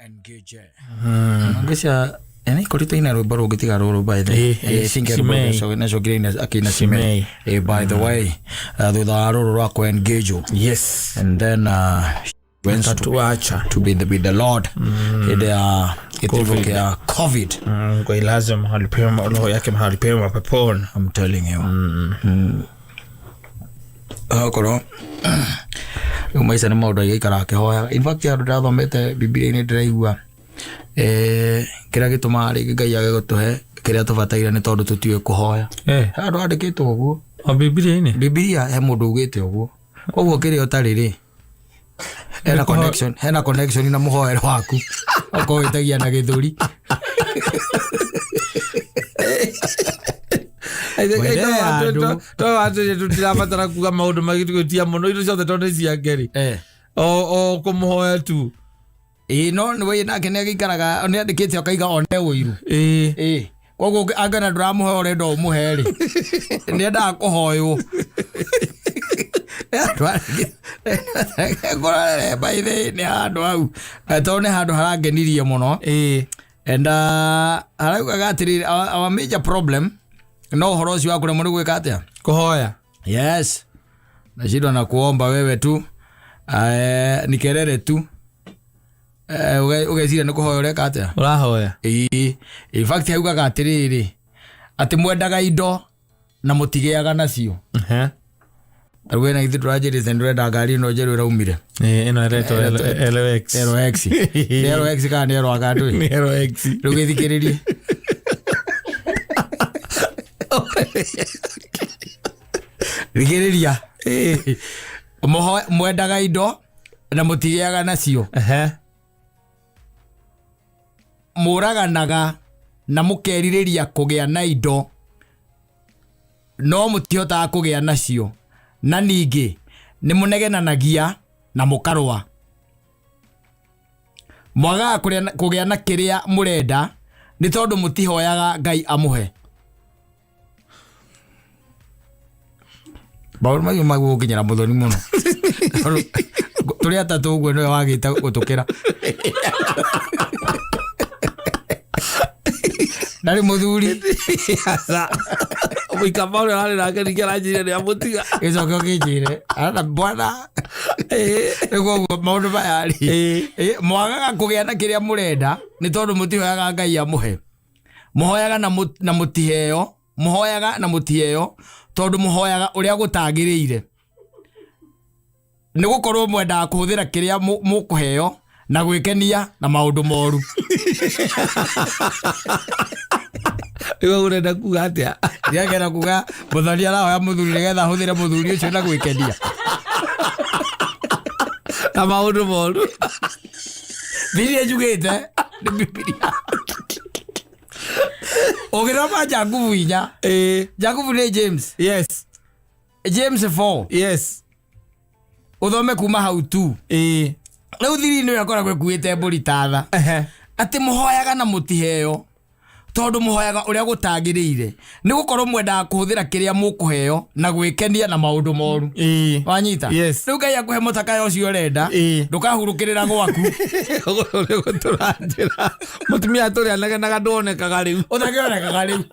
Engage. Ngĩcia nĩ ikoretwo ina rwĩmbo rũngĩ tiga rũrũ by the Eh, eh, I think rwĩmbo Shimei. nĩacokire akĩina Shimei. Shimei. Eh, by the way, thutha wa rũrũ rwa kũ engage Yes. and then went Tatuacha. to be with the Lord hĩndĩ ya gĩtiribũ kĩa COVID. Kwa ilaze mahali pema roho yake mahali pema peponi. I'm telling you. Mm. Okorwo rĩu maica nĩ maũndũ agĩikara akĩhoyaga. In fact handũ ndathomete Bibilia-inĩ ndĩraigua kĩrĩa gĩtũmaga rĩngĩ Ngai age gũtũhe kĩrĩa tũbataire nĩ tondũ tũtiũĩ kũhoya. Eh, He handũ handĩkĩtwo ũguo. o Biblia-inĩ? Bibilia he mũndũ ugĩte ũguo. Koguo kĩrĩa ũtarĩ rĩ, hena connection, hena connection na mũhoero waku. Okorwo wĩtagia na gĩthũri. Wende andũ. Tũtirabatara kuga maũndũ maingĩ tũgĩtia mũno indo ciothe tondũ nĩ ciake rĩ. Eh. O kũmũhoya tu. Ĩĩ no nĩ we nake nĩ agĩikaraga nĩ andĩkĩte akaiga one ũiru. Ĩĩ. Ĩĩ. Koguo angĩona ndũramũhe ũrenda ũmũhe rĩ, nĩ endaga kũhoywo. Ngorere by the way, nĩ handũ hau. Na tondũ nĩ handũ harangenirie mũno. Ĩĩ. And haraugaga atĩrĩrĩ, our major problem no ũhoro ũcio wa kũremwo nĩ gwĩka atĩa? Kũhoya. Yes. Nashindwa na kuomba wewe tu. Ni kelele tu. Ũgeciria nĩ kũhoya ũreka atĩa? Ũrahoya. Ĩĩ. In fact haugaga atĩrĩrĩ, atĩ mwendaga indo na mũtigĩaga nacio. Ehe. Tarĩu wĩna githĩ ndũranjĩrĩte ndĩrenda ngari ĩno njerũ ĩraumire. Ĩĩ, ĩno ĩretwo LX. LX. Nĩ LX kana nĩ LX ndũĩ? Nĩ LX. Rĩu gĩthikĩrĩrie. Thikĩrĩria. Ĩĩ. Mwendaga indo na mũtigĩaga nacio. Ehe. Mũraganaga na mũkerirĩria kũgĩa na indo no mũtihotaga kũgĩa nacio, na ningĩ nĩ mũnegenanagia na mũkarũa. Mwagaga kũgĩa na kĩrĩa mũrenda nĩ tondũ mũtihoyaga Ngai amũhe. Maũndũ macio magũgũkinyĩra mũthoni mũno. Tũrĩ atatũ ũguo nĩwe wagĩte gũtũkĩra. Ndarĩ mũthuri. Mũikamba ũrĩa ũrarĩ nake ningĩ aranjĩrire nĩ amũtiga. Gĩcoke ũkĩnjĩre. Arona bwana. Rĩu koguo maũndũ maya rĩ. Mwagaga kũgĩa na kĩrĩa mũrenda nĩ tondũ mũtihoyaga Ngai amũhe. Mũhoyaga na mũtiheo, mũhoyaga na mũtiheo tondũ mũhoyaga ũrĩa gũtagĩrĩire. Nĩ gũkorwo mwendaga kũhũthĩra kĩrĩa mũkũheo na gwĩkenia na maũndũ moru. Rĩu ũrenda kuga atĩa? Ndĩrakena kuga mũthoni arahoya mũthuri nĩgetha ahũthĩre mũthuri ũcio na gwĩkenia na maũndũ moru. Bibilia njugĩte nĩ Bibilia. Ũgĩthoma Jakubu 4. Ĩĩ. Jakubu nĩ James. Yes. James 4. Yes. Ũthome kuma hau tu. Ĩĩ. Rĩu thiri nĩyo ĩkoragwo ĩkuĩte mbũri ta tha. Ehe. Atĩ mũhoyaga na mũtiheo tondũ mũhoyaga ũrĩa gũtagĩrĩire, nĩ gũkorwo mwendaga kũhũthĩra kĩrĩa mũkũheo na gwĩkenia na maũndũ moru. Ĩĩ. Wanyita? Yes. Rĩu Ngai akũhe mũtakayo ũcio ũrenda, Ĩĩ. ndũkahurũkĩrĩra gwaku. Ũguo nĩ gũtũranjĩra. Mũtumia atũrĩa anegenaga ndwonekaga rĩu. Ũtakĩonekaga rĩu.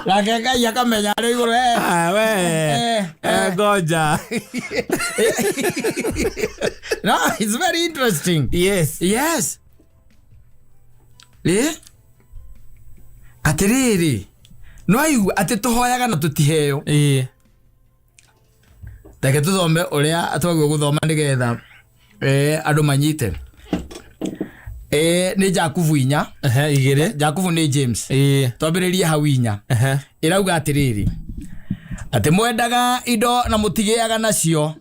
Nake Ngai akamenya arĩ igũrũ. Ah, we. Ngoja. No, it's very interesting. Yes. Yes. Atĩrĩrĩ, no aigua atĩ tũhoyaga na tũtiheo. Ĩĩ. Reke tũthome ũrĩa twagĩrĩirwo gũthoma nĩgetha andũ manyite. Nĩ Jakubu 4. Ehe, 2. Jakubu nĩ James. Ĩĩ. Twambĩrĩrie hau 4. Ehe. Ĩrauga atĩrĩrĩ, atĩ mwendaga indo na mũtigĩaga nacio,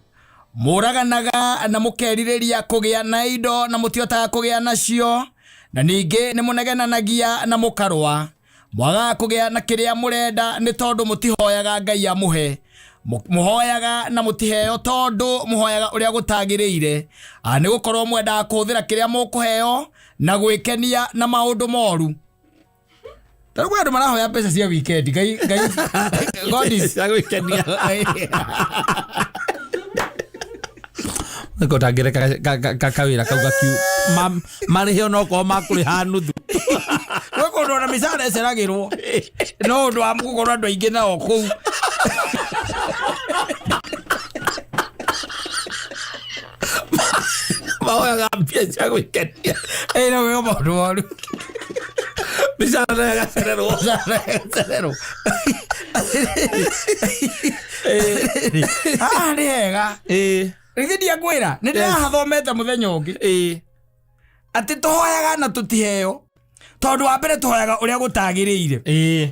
mũraganaga na mũkerirĩria kũgĩa na indo na mũtihotaga kũgĩa nacio, na ningĩ nĩ mũnegenanagia na mũkarũa. Mwagaga kũgĩa na kĩrĩa mũrenda nĩ tondũ mũtihoyaga Ngai amũhe. Mũhoyaga na mũtiheo tondũ mũhoyaga ũrĩa gũtagĩrĩire. Nĩ gũkorwo mwendaga kũhũthĩra kĩrĩa mũkũheo na gwĩkenia na maũndũ moru. Tarĩu kwĩ andũ marahoya mbeca cia weekend. Ngai, Ngai, God is Cia gwĩkenia. Nĩko tangĩreka kawĩra kau gakiu marĩhe onokorwo makũrĩha nuthu. Gwĩ kũndũ ona mĩcara ĩceragĩrwo no ũndũ wa gũkorwo andũ aingĩ nao kũu. Mahoyaga mbia cia gwĩkenia. Ĩ no gwĩka maũndũ moru. Mĩcara nayo ĩgacererwo. Mĩcara ĩgacererwo. Haha nĩ hega. Ĩĩ. Rĩngĩ ndiakwĩra nĩ ndĩrahathomete mũthenya ũngĩ. Ĩĩ. Atĩ tũhoyaga na tũtiheo tondũ wa mbere tũhoyaga ũrĩa gũtagĩrĩire. Ĩĩ.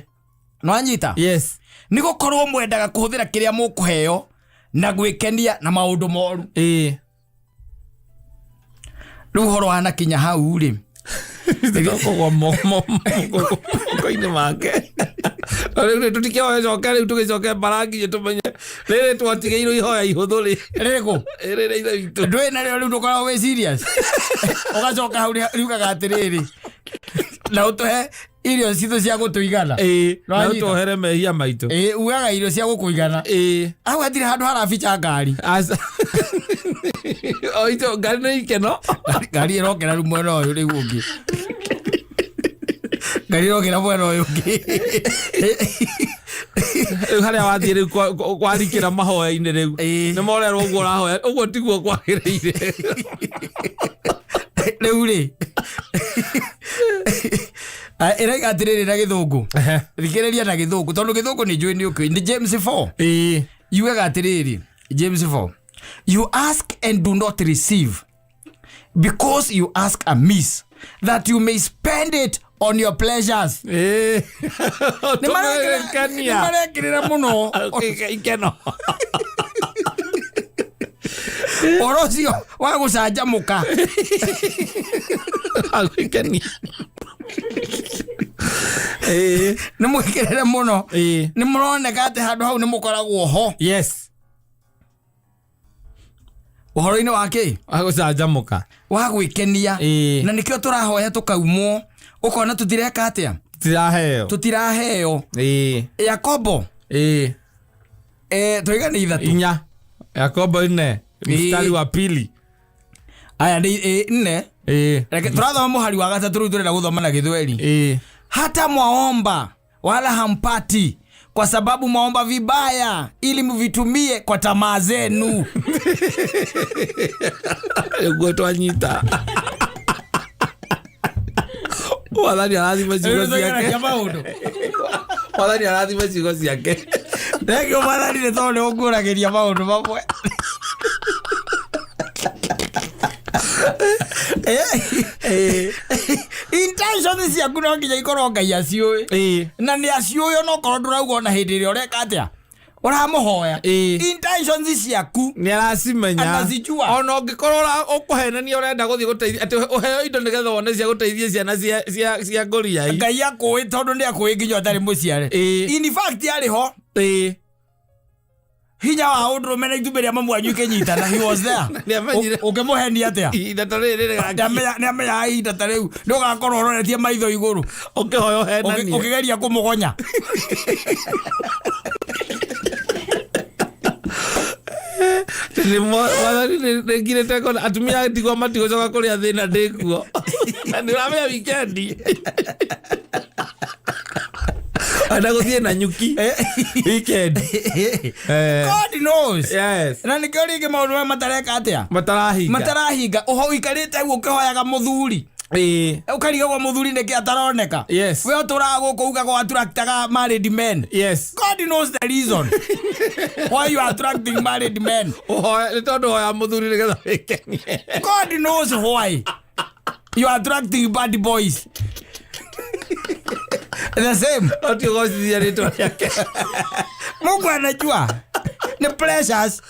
Nĩwanyita? Yes. Nĩ gũkorwo mwendaga kũhũthĩra kĩrĩa mũkũheo na gwĩkenia na maũndũ moru. Ĩĩ. Rĩu ũhoro wanakinya hau rĩ, Kũgwa moko-inĩ make. Na rĩu rĩ tũtikĩhoe coke rĩu tũgĩcoke mbarangiye tũmenye rĩrĩ twatigĩirwo ihoya ihũthũ rĩ. Rĩrĩkũ? Rĩrĩ ithe witũ. Ndũĩ narĩo rĩu ndũkoragwo wĩ serious. Ũgacoka hau riugaga atĩrĩrĩ, na ũtũhe irio citũ cia gũtũigana. Ĩĩ. Na Nĩwanyita? ũtwohere mehia maitũ. Ĩĩ, ugaga irio cia gũkũigana. Ĩĩ. Hau hatirĩ handũ harabica ngari. Aca. O icio ngari nĩ ikeno. Ngari ĩrokĩra rĩu mwena ũyũ rĩu ũngĩ. Ngari ĩrokĩra mwena ũyũ ũngĩ. Rĩu harĩa wathiĩ rĩu kwarikĩra mahoya-inĩ rĩu. Ĩĩ. Nĩ morerwo ũguo ũrahoya ũguo tiguo kwagĩrĩire. Rĩu rĩ, ĩraiga atĩrĩrĩ na gĩthũngũ. Thikĩrĩria na gĩthũngũ tondũ gĩthũngũ nĩ njũĩ nĩ ũkĩũĩ. Nĩ James 4. Ĩĩ. Yugaga atĩrĩrĩ, James 4. You ask and do not receive because you ask amiss that you may spend it on your pleasures. Ĩĩ. Nĩ Tũmerekania. marekĩrĩra mũno Ikeno. ũhoro ũcio wa gũcanjamũka. Agwĩkenia. Ĩĩ. Nĩ mwĩkĩrĩre mũno. Ĩĩ. Nĩ mũroneka atĩ handũ hau nĩ mũkoragwo ho. Yes. Ũhoro-inĩ wa kĩ? Agũcanjamũka. Wa gwĩkenia. Ĩĩ. Na nĩkĩo tũrahoya tũkaumwo. Ũkona tũtireka atĩa? Tiraheo. Tũtiraheo. Ĩĩ. Yakobo. Ĩĩ. Tũiga nĩ ithatũ. Inya. Yakobo 4. Mstari wa pili. Aya nĩ 4. Ĩĩ. Reke tũrathoma mũhari wa gatatũ rĩu tũrenda gũthoma na Gĩthweri. Ĩĩ. Hata mwaomba wala hampati kwa sababu mwaomba vibaya ili mvitumie kwa tamaa zenu. Ũguo twanyita. Mwathani arathime ciugo ciake. Mwathani arathime ciugo ciake. Thengio Mwathani nĩ tondũ nĩ ũngũragĩria maũndũ mamwe. Intentions ciaku no nginya ikorwo Ngai aciũĩ. Ĩĩ. Na nĩ aciũĩ onokorwo ndũrauga ona hĩndĩ ĩrĩa ũreka atĩa ũramũhoya. Ĩĩ. Intentions ciaku Nĩ aracimenya. Anazijua. Ona ũngĩkorwo ũkũhenania ũrenda gũthiĩ gũteithia atĩ ũheo indo nĩgetha wone cia gũteithia ciana cia ngũriai. Ngai akũĩ tondũ nĩ akũĩ nginya ũtarĩ mũciare. Ĩĩ. In fact arĩ ho Ĩĩ. hinya wa ũndũrũme na itumbĩ rĩa mamu wanyu ikĩnyitana, he was there. Nĩamenyire. Ũngĩmũhenia atĩa? Ihinda ta rĩrĩ rĩgakinya. Nĩamenyaga ihinda ta rĩu nĩ ũgakorwo ũroretie maitho igũrũ. Ũkĩhoya ũhenanie. Ũkĩgeria kũmũgonya. Nĩ Mwathani nĩ ngirĩte ngona atumia ndigwa matigũcoka kũrĩa thĩna ndĩkuo. Na nĩ ũramenya wikendi. Ona gũthiĩ na nyuki weekend. God knows. Yes. Na nĩkĩo rĩngĩ maũndũ maya matareka atĩa? Matarahinga. Matarahinga. Ũho ũikarĩte ũguo ũkĩhoyaga mũthuri. Ĩĩ. Ũkarigagwo mũthuri nĩkĩ ataroneka. Yes. We ũtũraga gũkũ ugaga attractaga married men. Yes. God knows the reason why you are attracting married men. Ũhoya nĩ tondũ hoya mũthuri nĩgetha wĩkenie. God knows why you are attracting bad boys. The same. No ti ũgocithia rĩtwa rĩake. Mungu anajua. Ni pressures.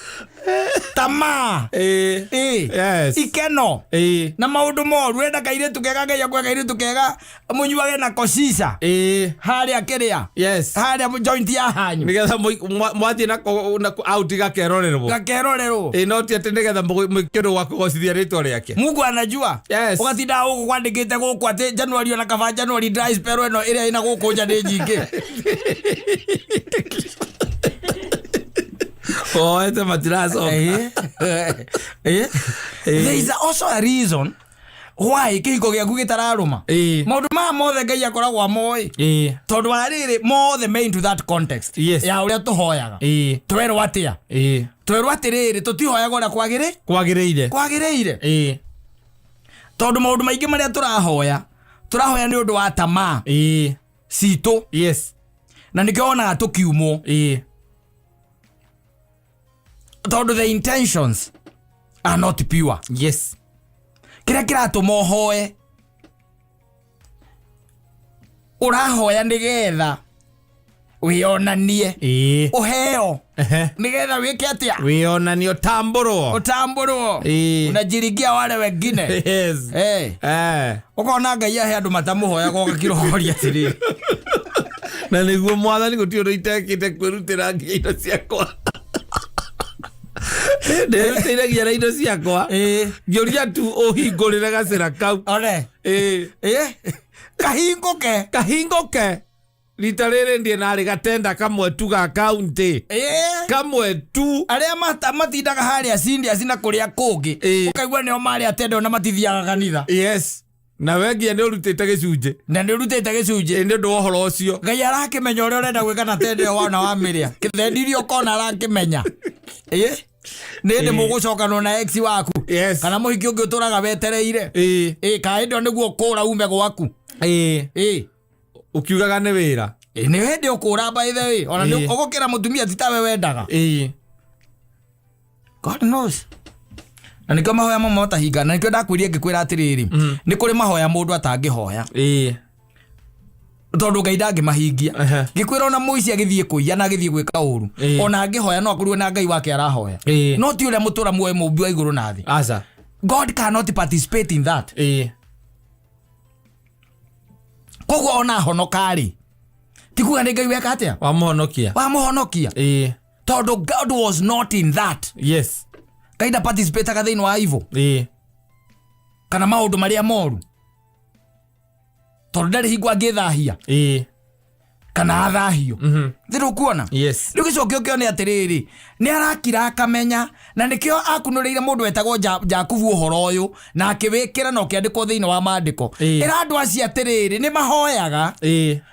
Tamaa. Ĩĩ. Ĩĩ. Yes. Ikeno. Ĩĩ. Na maũndũ moru. Wenda kairĩtu kega Ngai akwe kairĩtu kega mũnyuage nako shisha. Ĩĩ. Harĩa kĩrĩa. Yes. Harĩa joint ya hanyu. Nĩgetha mwathiĩ nako out gakerorerwo. Gakerorerwo. Ĩĩ no ti atĩ nĩgetha mwĩkĩrwo gwa kũgocithia rĩtwa rĩake. Mungu anajua. Yes. Ũgatinda gũkũ kwandĩkĩte gũkũ atĩ January ona kaba January dry spell ĩno ĩrĩa ĩna gũkũ nja nĩ nyingĩ. Oete matiracoka. Ĩĩ. There is also a reason why kĩhiko gĩaku gĩtararũma. Maũndũ maya mothe Ngai akoragwo amoĩ, tondũ wa rĩrĩ mothe me into that context ya ũrĩa tũhoyaga. Twerwo atĩa? Twerwo atĩrĩrĩ, tũtihoyaga ũrĩa kwagĩrĩ Kwagĩrĩire. Kwagĩrĩire. Tondũ maũndũ maingĩ marĩa tũrahoya, tũrahoya nĩ ũndũ wa tamaa citũ, na nĩkĩo wonaga tũkiumwo, tondũ the intentions are not pure. Kĩrĩa kĩratũma ũhoe, ũrahoya nĩgetha wĩonanie, ũheo, nĩgetha wĩke atĩa? Wĩonanie, ũtambũrwo. Ũtambũrwo. Unajiringia wale wengine. Ũkona Ngai ahe andũ matamũhoyaga, ũgakirohoria atĩrĩrĩ. Na nĩguo Mwathani, gũtirĩ ũndũ itekĩte kwĩrutĩra nginya indo ciakwa, ndĩrutĩire nginya na indo ciakwa, ngĩũria tu ũhingũrĩre gacĩra kau. One. Kahingũke. Kahingũke. Rita rĩrĩ ndiĩ narĩ gatenda kamwe tu ga kaunti, kamwe tu. Arĩa matindaga harĩa Cindias na kũrĩa kũngĩ, ũkaigua nĩo marĩ atenda ona matithiaga kanitha. Yes, na we nginya nĩ ũrutĩte gĩcunjĩ. Na nĩ ũrutĩte gĩcunjĩ. Nĩ ũndũ wa ũhoro ũcio. Ngai arakĩmenya ũrĩa ũrenda gwĩka na tenda ĩyo wona wamĩrĩa kĩthendirie, ũkona arakĩmenya nĩ hĩndĩ mũgũcokanwo na ex waku, kana mũhiki ũngĩ ũtũraga wetereire. Ĩ kana hĩndĩ ĩyo nĩguo kũra ume gwaku. Ũkiugaga nĩ wĩra. Nĩ hĩndĩ ũkũra, by the way, ona nĩ ũgũkĩra mũtumia ti tawe wendaga. God knows. Na nĩkĩo mahoya mamwe matahinga, na nĩkĩo ndakwĩrie ngĩkwĩra atĩrĩrĩ, nĩ kũrĩ mahoya mũndũ atangĩhoya, tondũ Ngai ndangĩmahingia. Ngĩkwĩra ona mũici agĩthiĩ kũiya na agĩthiĩ gwĩka ũru, ona angĩhoya no akorirwo na Ngai wake arahoya, no ti ũrĩa mũtũra muoyo, mũmbi wa igũrũ na thĩ. Aca. God cannot participate in that. Koguo ona honoka-rĩ, ti kuga nĩ Ngai weka atĩa. Wamũhonokia. Wamũhonokia, tondũ God was not in that. Ngai ndaparticipataga thĩinĩ wa evil kana maũndũ marĩa moru, tondũ ndarĩ hingo angĩthahia kana athahio. Thĩ ndũkuona? Yes. Rĩu gĩcokio kĩo nĩ atĩrĩrĩ, nĩ arakira akamenya, na nĩkĩo akunũrĩire mũndũ wetagwo Jakubu ũhoro ũyũ na akĩwĩkĩra na ũkĩandĩkwo thĩinĩ wa maandĩko. Ĩra andũ acio atĩrĩrĩ, nĩ mahoyaga,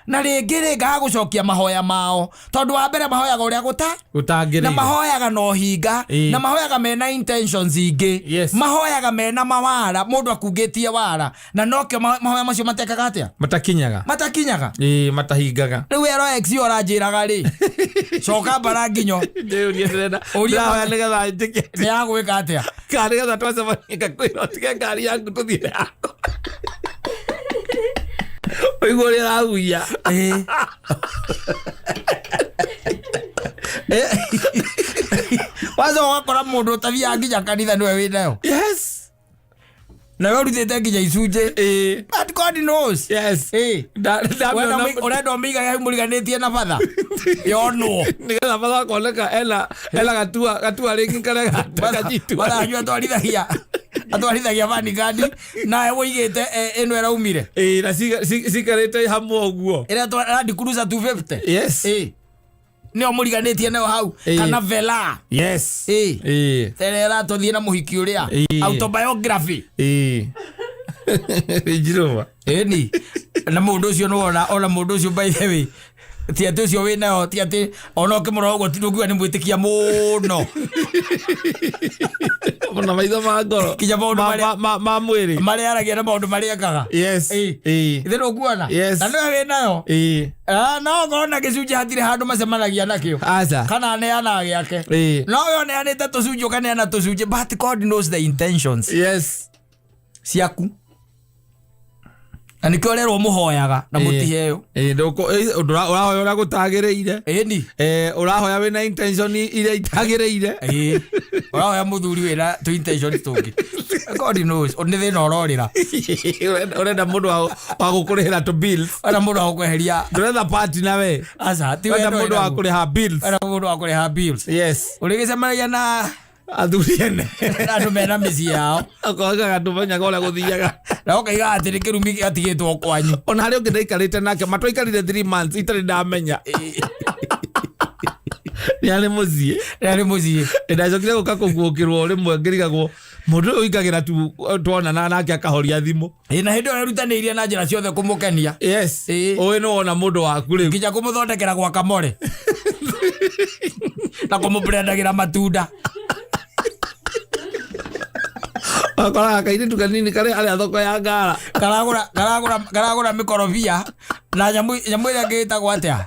na rĩngĩ rĩ ngaga gũcokia mahoya mao, tondũ wa mbere mahoyaga ũrĩa gũta na Gũtangĩrĩire. Mahoyaga na ũhinga, na mahoyaga mena intentions ingĩ. Mahoyaga mena mawara, mũndũ akungĩtie wara, na nokĩo mahoya macio matekaga atĩa? Matakinyaga. Matakinyaga. Matahingaga. Rĩu ero ex ũranjĩraga rĩ, coka mbara nginyo. Ndĩũrie, ndĩrenda Ũria. Ndĩrahoya nĩgetha njĩke. Nĩ yagwĩka atĩa? Kana nĩgetha twacemania ngakwĩra ũtige ngari yaku tũthiĩ yakwa, ũigua ũrĩa ũrahuia. Wacoka ũgakora mũndũ ũtathiaga nginya kanitha nĩwe wĩnayo, na we ũrutĩte nginya icunjĩ. But God knows. Ũrenda ũrenda ũmĩigage hau mũriganĩtie na batha yonwo. Nĩgetha batha koneka ena gatua rĩngĩ karĩa gajitu. Batha anyu atwarithagia vanigadi nawe ũigĩte ĩno ĩraumire. Na cikarĩte hamwe ũguo. Ĩrĩa Land Cruiser 250. Nĩyo mũriganĩtie nayo hau, kana vela. Terera tũthiĩ na mũhiki ũrĩa. Autobiography. Range Rover. Ĩni na mũndũ ũcio nĩwona ona mũndũ ũcio, by the way, ti atĩ ũcio wĩ nayo, ti atĩ ona ũkĩmũrora ũguo ti ndũngiuga nĩ mwĩtĩkia mũno. Na maitho ma ngoro. Nginya maũndũ ma mwĩrĩ. Marĩa aragia na maũndũ marĩa ekaga. Ithe ndũkuona? Yes. Na nĩwe wĩ nayo. Ah, no okorwo na gĩcunjĩ hatirĩ handũ macemanagia nakĩo, Aca. kana aneanaga gĩake, no we ũneanĩte tũcunjĩ, ũkaneana tũcunjĩ, but God knows the intentions ciaku, na nĩkĩo ũrerwo mũhoyaga na mũtiheo. Ũndũ ũrahoya ũrĩa gũtagĩrĩire. Ĩni. Ũrahoya wĩna intention iria itagĩrĩire. Ũrahoya mũthuri wĩna tũ intentions tũngĩ. God knows nĩ thĩna ũrorĩra. Ũrenda mũndũ wa gũkũrĩhĩra tũ bills. Ona mũndũ wa gũkweheria. Ndũretha party na we. Aca, ti ũrenda wendo mũndũ wa wĩnaguo. kũrĩha bills. Ũrenda mũndũ wa kũrĩha bills. Ũrĩgĩcemanagia na athuri ene. Na andũ mena mĩciĩ yao. Ũkogaga ndũmenyaga ũrĩa gũthiaga. Na ũkaiga atĩ nĩ kĩrumi gĩatigĩtwo kwanyu. Ona harĩ ũngĩ ndaikarĩte nake, matwaikarire 3 months itarĩ ndamenya. Nĩ arĩ mũciĩ. Nĩ arĩ mũciĩ. Ndacokire gũka kũguũkĩrwo rĩmwe ngĩrigagwo mũndũ ũyũ ũingagĩra tu twonana nake akahoria thimũ. Ĩ, na hĩndĩ ĩyo erutanĩirie na njĩra ciothe kũmũkenia. Yes. Ĩĩ. Ũĩ nĩ wona mũndũ waku rĩu. Nginya kũmũthondekera guacamole na kũmũbrendagĩra matunda. Wakoraga kairĩtu kanini karĩa arĩa thoko ya ngara. Karagũra mĩkorobia na nyamũ ĩrĩa ĩngĩ ĩtagwo atĩa,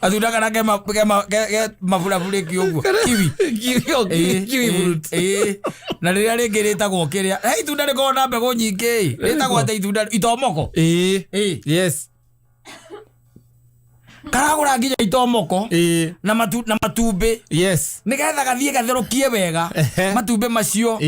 gatunda karĩa ke maburabũrĩki ũguo, kiwi. Kiwi, kiwi fruit. Ĩĩ. Na rĩrĩa rĩngĩ rĩtagwo kĩrĩa, he itunda rĩkoragwo na mbegũ nyingĩ, rĩtagwo atĩa itunda itomoko? Ĩĩ. Ĩĩ. Yes. Karagũra nginya itomoko Ĩĩ. na matumbĩ nĩgetha gathiĩ gatherũkie wega matumbĩ macio,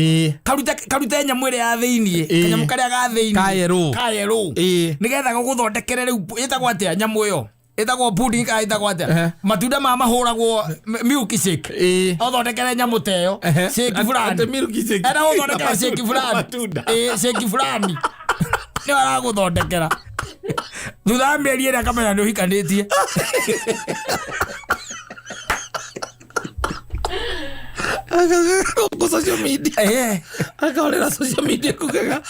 karute nyamũ ĩrĩa ya thĩiniĩ, kanyamũ karĩa ga thĩiniĩ. Kayerũ. Kayerũ. Nĩgetha gũgũthondekere rĩu ĩtagwo atĩa nyamũ ĩyo, ĩtagwo pudding kana ĩtagwo atĩa? Matunda ma mahũragwo milk shake. Ũthondekere nyamũ ta ĩyo, shake fulani. Atĩ milk shake. Ena gũthondekera shake fulani. Matunda. Ĩĩ, shake fulani nĩyo aragũthondekera thutha wa mĩeri ĩrĩa akamenya nĩ ũhikanĩtie. Ko social media. Akaorera social media kugaga,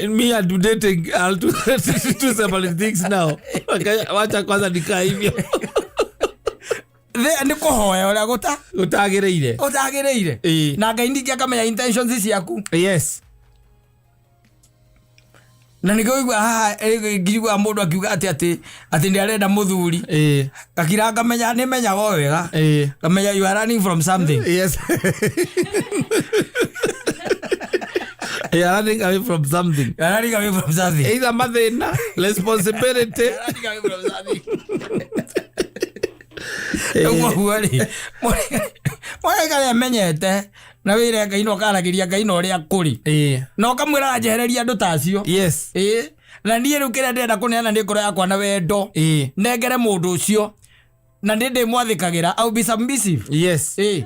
me and do dating, I'll do two separate things now. Wacha kwanza nikaa hivyo. Nĩ kũhoya ũrĩa gũta Gũtagĩrĩire. Ũtagĩrĩire. Na Ngai ningĩ akamenya intentions ciaku. Na nĩkĩo ũigua haha, ngirigua mũndũ akiuga atĩ nĩ arenda mũthuri, gakira ngamenya nĩ menyaga o wega, ngamenya you are running from something. Yes, you are running away from something. You are running away from something. Either mathĩna, responsibility. You are running away from something. Ũguo guo rĩ, mũrĩkarĩa amenyete na wĩre Ngai na ũkaragĩria Ngai na ũrĩa kũrĩ na ũkamwĩra njehereria andũ ta acio. Ĩĩ, na niĩ rĩu kĩrĩa ndĩrenda kũneana nĩ ngoro yakwa na wendo, nengere mũndũ ũcio na nĩ ndĩmwathĩkagĩra. I'll be submissive. Ĩĩ,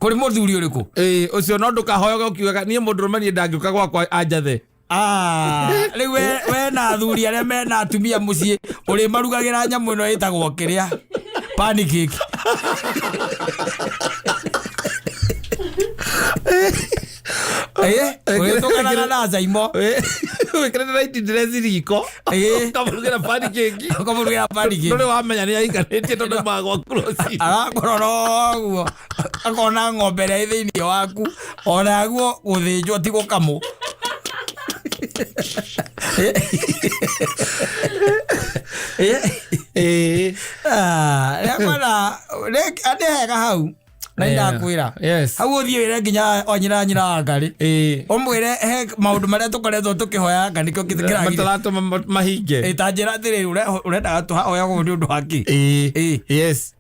kũrĩ mũthuri ũrĩkũ? Ĩĩ, ũcio no ndũkahoyoge ũkiugaga niĩ mũndũrũme niĩ ndangĩũka gwakwa anjathe. Ah, rĩu we na athuri arĩa mena atumia mũciĩ ũrĩmarugagĩra nyamũ ĩno ĩtagwo kĩrĩa, pancake. Ĩĩ, ũrĩtũkanaga na Zaimo. Wĩkĩrĩte night dress riko, ũkamũrugĩra pancake. Ũkamũrugĩra pancake. Ndũrĩ wamenya nĩ aikarĩtie tondũ magwaku rũcinĩ. Arakũrora ũguo akona ng'ombe ĩrĩa ĩ thĩinĩ waku onaguo gũthĩnjwo ti gũkamwo. Ah, rĩakwenda nĩ hega hau na ndakwĩra hau ũthiĩ wĩre nginya o nyina wa Ngarĩ, ũmwĩre he maũndũ marĩa tũkoretwo tũkĩhoya nga nĩkĩo kĩragire. Mataratũma mahinge. Ta njĩra atĩrĩrĩ, ũrendaga tũhoyagwo nĩ ũndũ wa kĩ?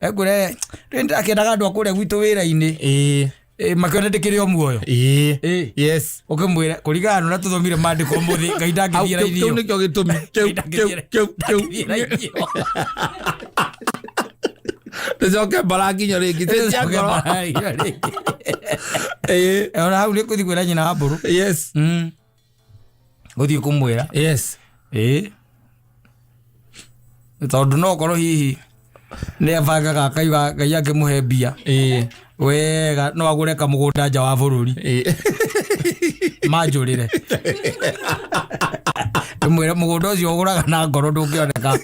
Ekwĩre ndĩrakĩendaga andũ a kũrĩa gwitũ wĩra-inĩ makĩone ndĩkĩrĩ o muoyo. Ũkĩmwĩre kũringana na ũrĩa tũthomire maandĩko ũmũthĩ, Ngai ndangĩthiĩ raini Kĩu ĩyo. nĩkĩo gĩtũmi kĩu kĩu kĩu kĩu. Ndangĩthiĩ raini ĩyo. Tũcoke mbara nginyo rĩngĩ Cia Tũcoke ngoro. mbara ĩyo rĩngĩ. Ona hau nĩ kũthiĩ kwĩra nyina wa mbũrũ. Gũthiĩ kũmwĩra. Ĩĩ, tondũ no korwo hihi nĩ abangaga akaiga Ngai angĩmũhe mbia wega no agũre kamũgũnda nja wa bũrũri, manjũrĩre ndĩmwĩre mũgũnda ũcio ũgũraga na ngoro ndũngĩoneka.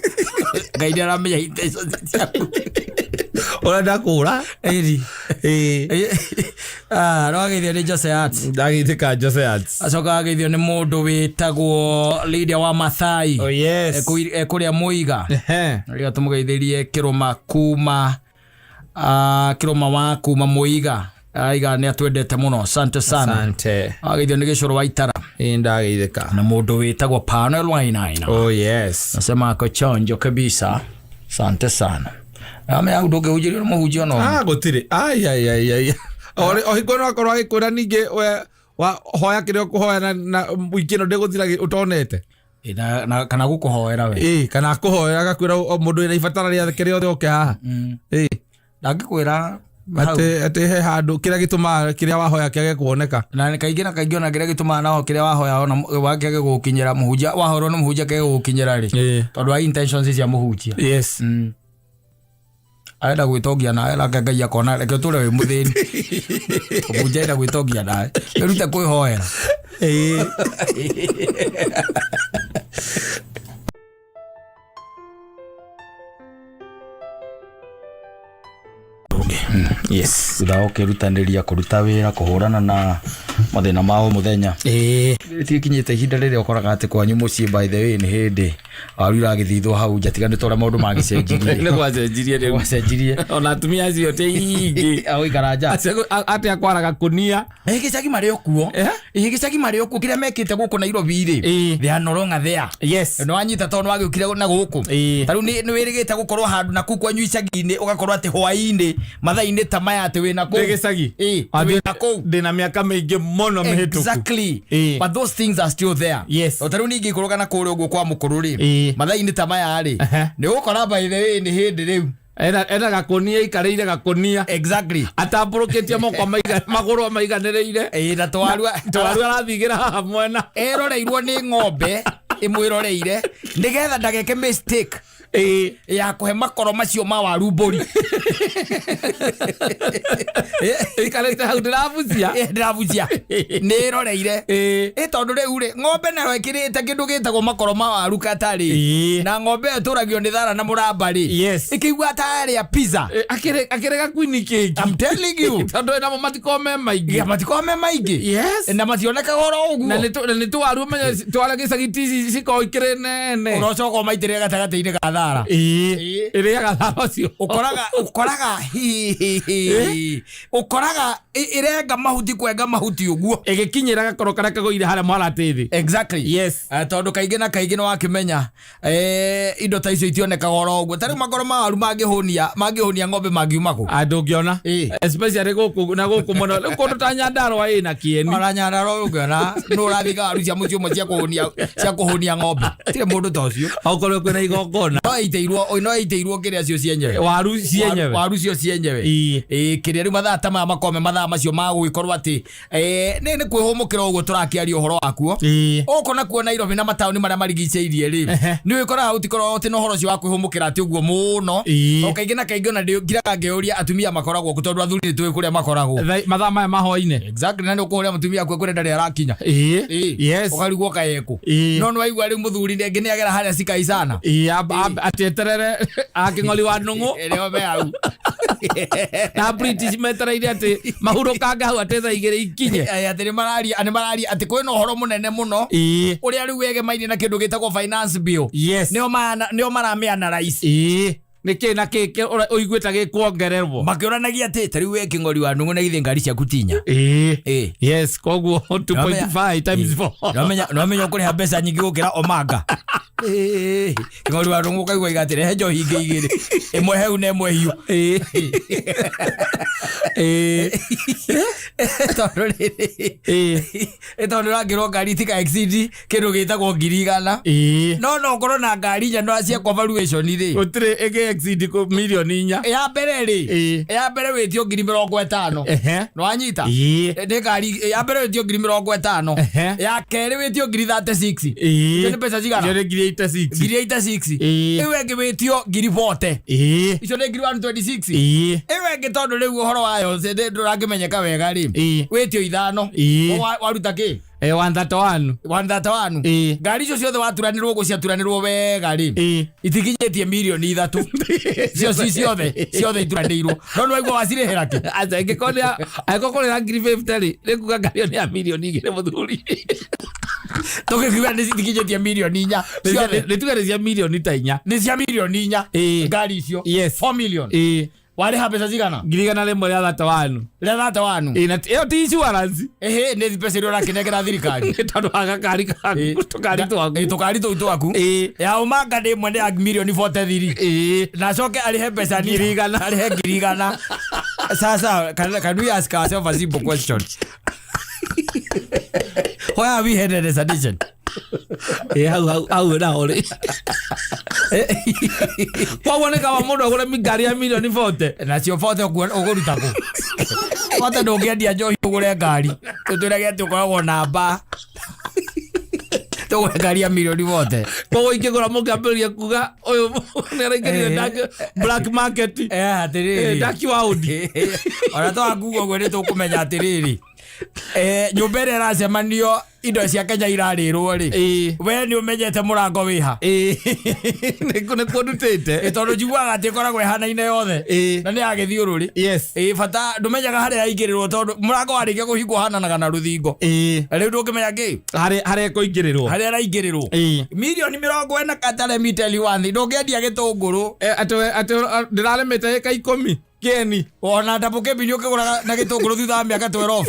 Ngai nĩ aramenya intentions ciaku. Ũrenda kũra. Ĩri. Ah, no ageithio nĩ Jose Arts. Ndageithĩka Jose Arts. Acoka ageithio nĩ mũndũ wĩtagwo Lydia wa Mathai. Oh yes. Kũrĩa Mũiga. Rĩrĩa tũmũgeithĩrie kĩrũma kuma, ah, kĩrũma wa kuma Mũiga aiga nĩ atwendete mũno, asante sana. Asante. Ageithio nĩ Gĩcũrũ wa Itara. Ĩĩ, ndageithĩka. Na mũndũ wĩtagwo Panel Wainaina. Oh yes. Nasema ako chonjo kabisa, asante sana. Amenya hau ndũngĩhunjĩrio nĩ mũhunjia ona ũmwe. Ah, gũtirĩ. Ai ai ai ai. O hingo no akorwo agĩkwĩra ningĩ we wa hoya kĩrĩa ũkũhoya na wiki ĩno ndĩgũthira ũtonete. Ĩ, kana gũkũhoera we. Ĩĩ, kana akũhoera agakwĩra o mũndũ wĩna ibatara rĩake rĩothe oke haha. Ĩĩ. Ndangĩkwĩra hau. Atĩ he handũ kĩrĩa gĩtũmaga kĩrĩa wahoya kĩage kuoneka. Na kaingĩ na kaingĩ ona kĩrĩa gĩtũmaga nao kĩrĩa wahoya ona wakĩage gũgũkinyĩra mũhunjia, wahorwo nĩ mũhunjia kĩage gũgũkinyĩra rĩ, tondũ wa intentions cia mũhunjia. Arenda gwĩtongia nawe, nake Ngai akona reke ũtũre wĩ mũthĩni. Mũhunjia arenda gwĩtongia nawe, wĩrute kwĩhoera. Yes. Thutha wa ũkĩrutanĩria kũruta wĩra, kũhũrana na mathĩna ma o mũthenya, tigĩkinyĩte ihinda rĩrĩa ũkoraga atĩ kwanyu mũciĩ, by the way, nĩ hĩndĩ waru iragĩthithwo hau nja, tiga nĩ tũrĩa maũndũ magĩcenjirie. Nĩ gwacenjirie rĩu. Gwacenjirie. Ona atumia acio ti aingĩ. Agũikara nja. Atĩ akwara gakunia. Ĩ gĩcagi marĩ o kuo. Eh? Ĩ gĩcagi marĩ o kuo, kĩrĩa mekĩte gũkũ Nairobi rĩ, they are no longer there. Nĩ wanyita, tondũ nĩ wagĩũkire na gũkũ. Ta rĩu nĩ wĩrĩgĩte gũkorwo handũ na kũu kwanyu icagi-inĩ, ũgakorwo atĩ hwaĩ-inĩ mathaa-inĩ ta maya atĩ wĩna kũu. Ndĩ gĩcagi. Ĩ, wĩna kũu. Ndĩna mĩaka mĩingĩ mũno mĩhĩtũku. But those things are still there. O ta rĩu ningĩ ikũrũka na kũrĩa ũguo kwa mũkũrũ rĩ, mathaa-inĩ ta maya rĩ, nĩ ũgũkora, by the way, nĩ hĩndĩ rĩu Ena gakunia, ikarĩire gakunia. Atambũrũkĩtie moko magũrũ amaiganĩrĩire. Ĩ, na twaru. Twaru arathigĩra haha mwena. Eroreirwo nĩ ng'ombe ĩmwĩroreire nĩgetha ndageke mistake ya kũhe makoro macio ma waru mbũri. Ikarĩte hau ndĩrabucia. Ndĩrabucia, nĩ ĩroreire. Ĩ tondũ rĩu rĩ, ng'ombe nayo ĩkĩrĩte kĩndũ gĩtagwo makoro ma waru katarĩ, na ng'ombe ĩyo ĩtũragio nĩ thara na mũramba rĩ, ĩkĩigua tarĩa pizza. Akĩrĩ gakuini kĩngĩ. I'm telling you. Tondũ namo matikorwo me maingĩ. Ya, matikorwo me maingĩ. Na mationekaga oro Na ũguo. nĩ twaru menye twara gĩcagi ti cikorwo ikĩrĩ nene. Ũrocoka ũmaitĩrĩre gatagatĩ-inĩ ga thara. Ĩrĩaga thara ũcio. Ũkoraga hihihi ũkoraga ĩrenga mahuti, kwenga mahuti ũguo. Ĩgĩkinyĩra gakoro karĩa kagũire harĩa mwaratĩ thĩ. Tondũ kaingĩ na kaingĩ nĩ wakĩmenya, indo ta icio itionekaga oro ũguo. Ta rĩu makoro ma waru mangĩhũnia ng'ombe mangiuma kũ? Andũ ũngĩona, especially gũkũ na gũkũ mũno rĩu, kũndũ ta Nyandarũa ĩna kĩeni. Ona Nyandarũa ũngĩona nũ ũrathiga waru cia mũciĩ ũmwe cia kũhũnia ng'ombe, tirĩ mũndũ ta ũcio. Okorwo kwĩna igongona. No ĩitĩirwo kĩrĩa cio cienyewe. Waru cienyewe. Waru cio cienyewe. Ĩ, kĩrĩa rĩu mathaa ta maya makome, mathaa macio ma gũgĩkorwo atĩ nĩ kwĩhũmũkĩra ũguo tũrakĩaria ũhoro wakuo. Gũkũ nakuo Nairobi na mataũni marĩa marigicĩirie rĩ, nĩ ũgĩkoraga gũtikoragwo atĩ na ũhoro ũcio wa kwĩhũmũkĩra atĩ ũguo mũno. O kaingĩ na kaingĩ ona ngiraga ngĩũria atumia makoragwo kũ, tondũ athuri nĩ tũĩ kũrĩa makoragwo. Mathaa maya ma hwainĩ. Exactly, na nĩ ũkũhũrĩra mũtumia akue kũrĩa ndarĩ arakinya. Ũkarigwo kaekũ. No nĩ waigua rĩu mũthuri rĩngĩ nĩ agera harĩa cikai sana. Atĩ eterere akĩng'ori wa nũng'ũ. Ĩrĩa me hau. Na British metereire atĩ mahurũkange hau atĩ thaa 2 ikinye. Atĩ nĩ mararia atĩ kwĩna ũhoro mũnene mũno ũrĩa rĩu wegemainie na kĩndũ gĩtagwo finance bill. Nĩo maramĩanalyze. Nĩ kĩ na kĩ ũiguĩte gĩkuongererwo? Makĩũranagia atĩ ta rĩu we kĩng'ori wa nũng'ũ, na githĩ ngari ciaku tinya? Yes, koguo 2.5 times 4. Nĩwamenya ũkũrĩha mbeca nyingĩ gũkĩra omanga. Kĩng'ori wa nũng'ũ ũkaigua iga atĩ rehe njohi ingĩ igĩrĩ, ĩmwe heu na ĩmwe hiũ. Tondũ rĩrĩ, tondũ ũrakĩrwo ngari itika exceed kĩndũ gĩtagwo 100,000. No ũkorwo na ngari inya no ciekwo valuation rĩ, Gũtirĩ ĩngĩ exceed 4 mirioni. Ya mbere rĩ, ya mbere wĩtio 50,000. Nĩwanyita? Nĩ ngari ya mbere wĩtio 50,000. Ya kerĩ wĩtio 36,000. Icio nĩ mbeca cigana? Icio nĩ 86,000. 86,000. Ĩyo ĩngĩ wĩtio 40,000. Icio nĩ 126,000. Ĩyo ĩngĩ, tondũ rĩu ũhoro wayo ndũrakĩmenyeka wega rĩ, wĩtio ithano. Waruta kĩ? 131. 131. Ngari icio ciothe waturanĩrwo ũguo, ciaturanĩrwo wega rĩ, itikinyĩtie 3 mirioni cio ci ciothe ituranĩirwo, no nĩ waigua wacirĩhĩra kĩ? Aca, ingĩkorwo angĩkorwo kũrĩra 50,000 rĩ, nĩ kuga ngari ĩyo nĩ ya 2 mirioni mũthuri. Tũgĩkiuga nĩ citikinyĩtie 4 mirioni ciothe. Nĩ tuge nĩ cia 4 mirioni. Nĩ cia 4 mirioni ngari icio. 4 million. Warĩha mbeca cigana? 131,000. Rĩa 31. Na ĩyo ti insurance. Ĩhĩ, nĩ mbeca iria ũrakĩnengera thirikari. Nĩ tondũ wa gakari kaku, tũkari twaku. Tũkari tũu twaku. Ya ũmanga nĩ ĩmwe nĩ ya 43 mirioni. Na acoke arĩhe mbeca 100,000. Arĩhe 100,000. Sasa can we ask ourselves a simple question? Why are we headed as a nation? Ĩ, hau naho rĩ, koguo nĩ kaba mũndũ agũre ngari ya 40 mirioni. Nacio bote ũkũruta kũ? Bote ndũngĩendia njohi ũgũre ngari. Tũtwĩrage atĩ ũkoragwo na mba. Tũgũre ngari ya mirioni wote. Koguo ingĩgũra mũngĩambĩrĩria kuga ũyũ nĩ araingĩrire black market. Atĩrĩrĩ. Dark world. Ona twakuga ũguo nĩ tũkũmenya atĩrĩrĩ, nyũmba ĩrĩa ĩracemanio indo cia Kenya irarĩrwo rĩ, we nĩ ũmenyete mũrango wĩha? Nĩkuo ndutĩte. Tondũ njiguaga atĩ ĩkoragwo ĩhanaine yothe na nĩ ya gĩthiũrũrĩ. Ĩ bata ndũmenyaga harĩa yaingĩrĩrwo, tondũ mũrango warĩkia kũhingwo hananaga na rũthingo. Rĩu ndũngĩmenya kĩ Harĩa ĩkũingĩrĩrwo. Harĩa ĩraingĩrĩrwo. Mirioni 40 kata, let me tell you one thing, ndũngĩendia gĩtũngũrũ. Atĩ ndĩrarĩmĩte ĩka 10 kĩeni. Ona ndabũ kĩmbini ũkĩgũraga na gĩtũngũrũ thutha wa mĩaka 12.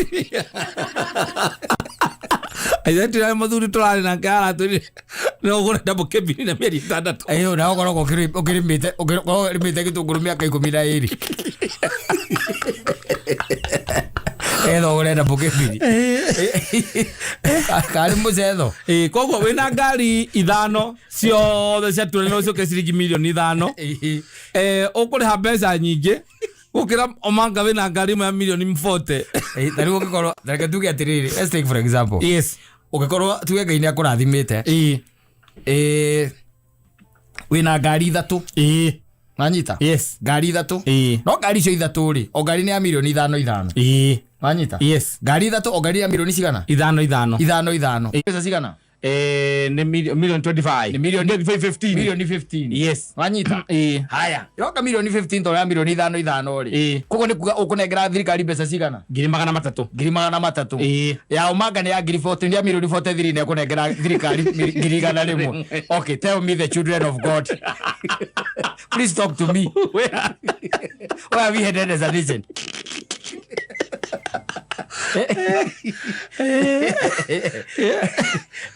Aithetira mũthuri tũrarĩ nake aratwĩrire no ũgũre ndabũ kĩmbini na mĩeri 6. Ĩyo na ũkoragwo ũkĩrĩmĩte gĩtũngũrũ mĩaka 12 etha ũgũre ndabũ kĩmbini karĩ mũcetho. Ĩ, koguo wĩna ngari ithano ciothe cia no ũcoke ciringi mirioni 5, ũkũrĩha mbeca nyingĩ gũkĩra omanga wĩna ngari ĩmwe ya mirioni 40. Ta rĩu ũngĩkorwo, reke tuge atĩrĩrĩ, let's take for example, ũngĩkorwo tuge Ngai nĩ akũrathimĩte, wĩna ngari ithatũ, wanyita? Yes. Ngari ithatũ. No ngari icio ithatũ rĩ, o ngari nĩ ya mirioni 5 5. Wanyita? Yes. Ngari ithatũ, o ngari ya mirioni cigana? Ithano ithano. Ithano ithano, mbeca cigana? Nĩ mirioni 25. Nĩ mirioni 15. Mirioni 15. Yes. Wanyita? Haya, yoka mirioni 15 tondũ ya mirioni 5 5 rĩ, koguo nĩ kuga ũkũnengera thirikari mbeca cigana? 300,000. 300,000. Ya ũmanga nĩ ya ngiri 40, nĩ ya mirioni 43, nĩ ekũnengera thirikari 100,000. Okay, tell me, the children of God, please talk to me, where are we headed as a nation?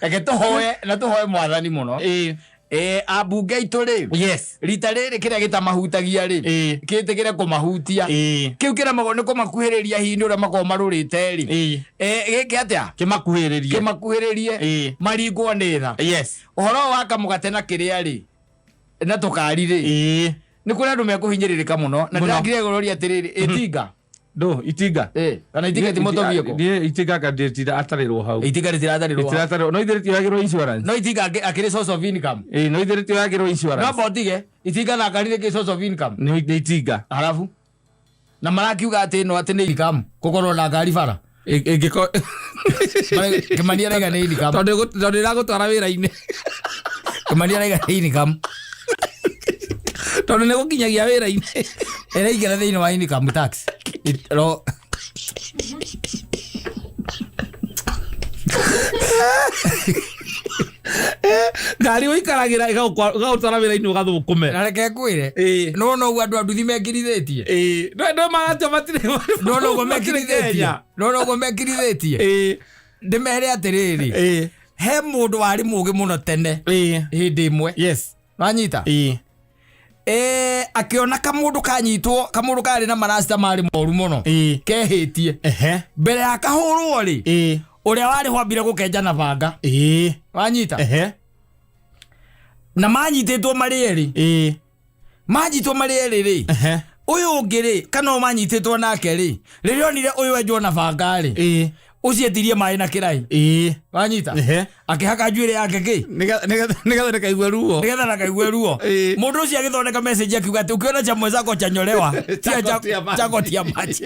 Reke tũhoe na tũhoe Mwathani mũno. Ambunge aitũ rĩ, rita rĩrĩ kĩrĩa gĩtamahutagia rĩ, gĩtĩkĩre kũmahutia. Kĩu kĩremagwo nĩ kũmakuhĩrĩria hihi nĩ ũrĩa makoragwo marũrĩte rĩ, gĩke atĩa? Kĩmakuhĩrĩrie. Kĩmakuhĩrĩrie. Maringwo nĩ tha. Ũhoro wa kamũgate na kĩrĩa rĩ na tũkari rĩ, nĩ kũrĩ andũ mekũhinyĩrĩrĩka mũno na Mũno. ndĩrakire gũroria atĩrĩrĩ, ĩtinga Ndũ itinga. Kana itinga ti motor vehicle? Ndiĩ itinga anga rĩtiratarĩrwo hau. Itinga rĩtiratarĩrwo hau. Rĩtiratarĩrwo, no ithe rĩtioyagĩrwo insurance. No itinga akĩrĩ source of income. Ĩ, no ithe rĩtioyagĩrwo No insurance. botige itinga na ngari nĩ kĩ source of income? Nĩ itinga. Halafu na marakiuga atĩ ĩno atĩ nĩ income gũkorwo na ngari bara. Ĩngĩkorwo Kĩmani araiga nĩ income. Tondũ ĩragũtwara wĩra-inĩ. Kĩmani araiga nĩ income. Tondũ nĩ gũkinyagia wĩra-inĩ. Ĩraingĩra thĩinĩ wa income tax. Ngari ũikaragĩra ĩgagũtwara wĩra-inĩ ũgathũkũme. Na reke ngwĩre, nona ũguo andũ a nduthi mekirithĩtie. Ĩ, no magatio matirĩ Nona ũguo matirĩ mekirithĩtie. Kenya. Nona ũguo mekirithĩtie. Ndĩmere atĩrĩrĩ, he mũndũ warĩ mũgĩ mũno tene, hĩndĩ ĩmwe, wanyita? Akĩona kamũndũ kanyitwo, kamũndũ karĩ na marasta marĩ moru mũno, kehĩtie. Mbere ya kahũrwo rĩ, ũrĩa warĩ ho ambire gũkenja na banga. Wanyita? Na manyitĩtwo marĩ erĩ. Manyitwo marĩ erĩ rĩ, ũyũ ũngĩ rĩ, kana ũyũ manyitĩtwo nake rĩ, rĩrĩa onire ũyũ enjwo na banga rĩ, ũcio etirie maĩ na kĩrai. Wanyita? Akĩhaka njuĩrĩ yake kĩ Nĩgetha ndĩkaigue ruo. Nĩgetha ndakaigue ruo. Mũndũ ũcio agĩthondeka message akiuga atĩ ukiona cha mwenzako chanyolewa tia Chako tia maji. Chako tia maji.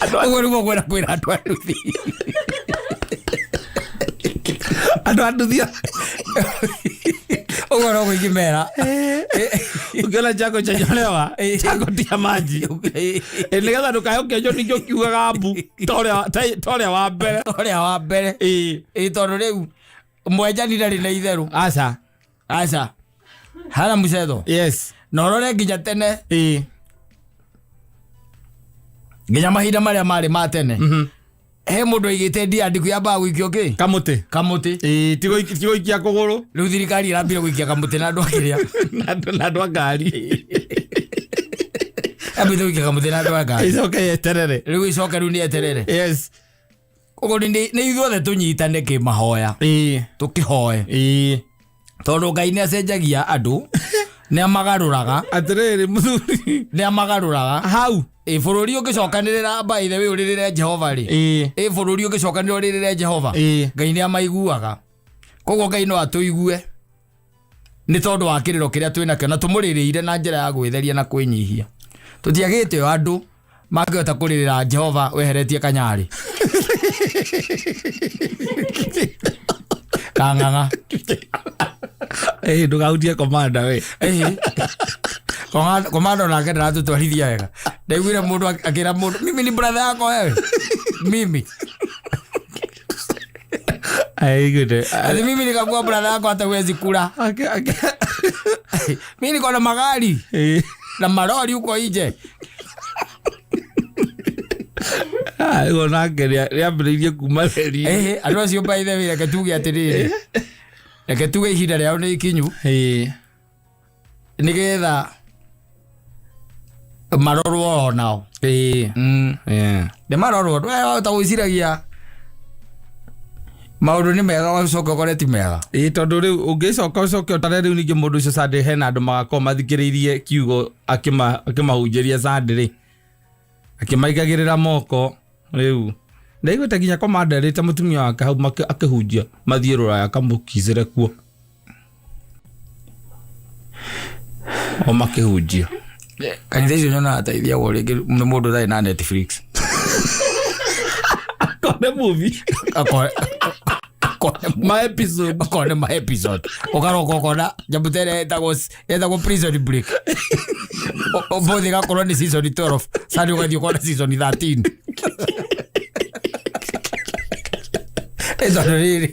Ũguo nĩguo ngwenda kwĩra andũ a nduthi. Andũ a nduthi. Ũguo no gwĩkĩmera. Ukiona chako chanyolewa, chako tia maji. Nĩgetha ndũkae ũkĩenjwo ningĩ ũkiugaga mbu ta ũrĩa wa mbere. Ũrĩa wa mbere. Ĩ, tondũ rĩu mwenjani ndarĩ na itherũ. Aca. Aca hana mũcetho. Na ũrore nginya tene, nginya mahinda marĩa marĩ ma tene, he mũndũ aigĩte ndiandiku yambaga gũikio kĩ? Kamũtĩ. Kamũtĩ. Ĩ, ti gũikia kũgũrũ. Rĩu thirikari ĩrambire gũikia kamũtĩ na andũ akĩrĩa Na andũ a ngari. Yambĩte gũikia kamũtĩ na andũ a ngari. Ĩcoke yeterere. Rĩu icoke rĩu nĩ eterere. Koguo nĩ ithuothe tũnyitane kĩmahoya, tũkĩhoe, tondũ Ngai nĩ acenjagia andũ. Nĩ amagarũraga. Atĩrĩrĩ mũthuri. Nĩ amagarũraga. Hau. Ĩ bũrũri ũngĩcokanĩrĩra, by the way, ũrĩrĩre Jehova rĩ, ĩ bũrũri ũngĩcokanĩrĩra ũrĩrĩre Jehova, Ngai nĩ amaiguaga. Koguo Ngai no atũigue nĩ tondũ wa kĩrĩro kĩrĩa twĩ nakĩo na tũmũrĩrĩire na njĩra ya gwĩtheria na kwĩnyihia. Tũtiagĩte o andũ mangĩhota kũrĩrĩra Jehova weheretie kanyarĩ kang'ang'a. Ĩ ndũgahutie komanda we. Ĩhĩ. Komando nake ndaratũtwarithia wega. Ndaiguire mũndũ akĩra mũndũ, "Mimi ni brother yako wewe." Mimi. Aiguĩte. Ati mimi nikakuwa brother yako hata huwezi kula. Mimi niko na magari na marori huko nje. Ah, ĩyo nake rĩambĩrĩirie kuma reri. Ĩhĩ, andũ acio, by the way, reke tuge atĩrĩrĩ. Reke tuge ihinda rĩao nĩ ikinyu nĩgetha marorwo o nao. Nĩ marorwo. Ndwahota gwĩciragia maũndũ nĩ mega ũcoke ũkore ti mega. Ĩ tondũ rĩu ũngĩcoka ũcoke ũtare rĩu ningĩ mũndũ ũcio Sunday hena andũ magakorwo mathikĩrĩirie kiugo akĩmahunjĩria Sunday rĩ, akĩmaigagĩrĩra moko. Rĩu ndaiguĩte nginya komanda erĩte mũtumia wake hau akĩhunjia mathiĩ rũraya akamũkicĩre kuo o makĩhunjia. Kanitha icio nyonaga ta ithiagwo rĩngĩ nĩ mũndũ ũtarĩ na Netflix. Akone movie. Akone ma episode. Akone ma episode, ũkaroka ũkona nyamũ ta ĩrĩa ĩtagwo Prison Break. Ũmũthĩ ĩgakorwo nĩ season 12, Sunday ũgathiĩ ũkona season 13. Ĩ tondũ rĩrĩ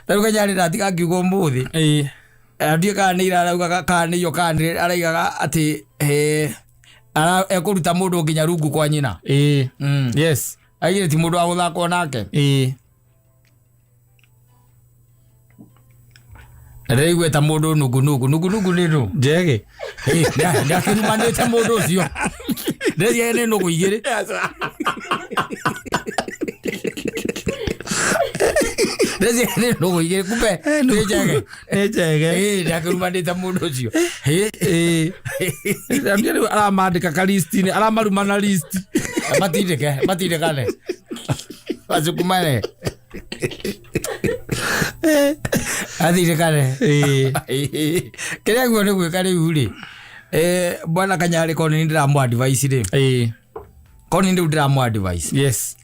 tarĩu kanyarĩ ndatiga akiuga ũmũthĩ, ndiĩ kana nĩ ira araugaga kana nĩ iyo kana nĩ araigaga atĩ ekũruta mũndũ nginya rungu kwa nyina. Aigire ti mũndũ wa gũthakwo nake. Na ndĩraigua ta mũndũ nungu nungu nungu nungu nĩ nũ? Njege. Ndakĩrumanĩte mũndũ ũcio, ndĩreciria nĩ nũgũ igĩrĩ. Ndĩreciria nĩ nũgũ igĩrĩ, kumbe nĩ njege. Nĩ njege. Ĩ ndakĩrumanĩte mũndũ ũcio. Ndiĩ rĩu aramandĩka ka list-inĩ, aramaruma na list. Matindĩke matindĩkane macukumane athindĩkane. Kĩrĩa guo nĩ gwĩka rĩu rĩ, bwana Kanyarĩ, korwo nĩ ndĩramũ advice rĩ, korwo nĩ rĩu ndĩramũ advice,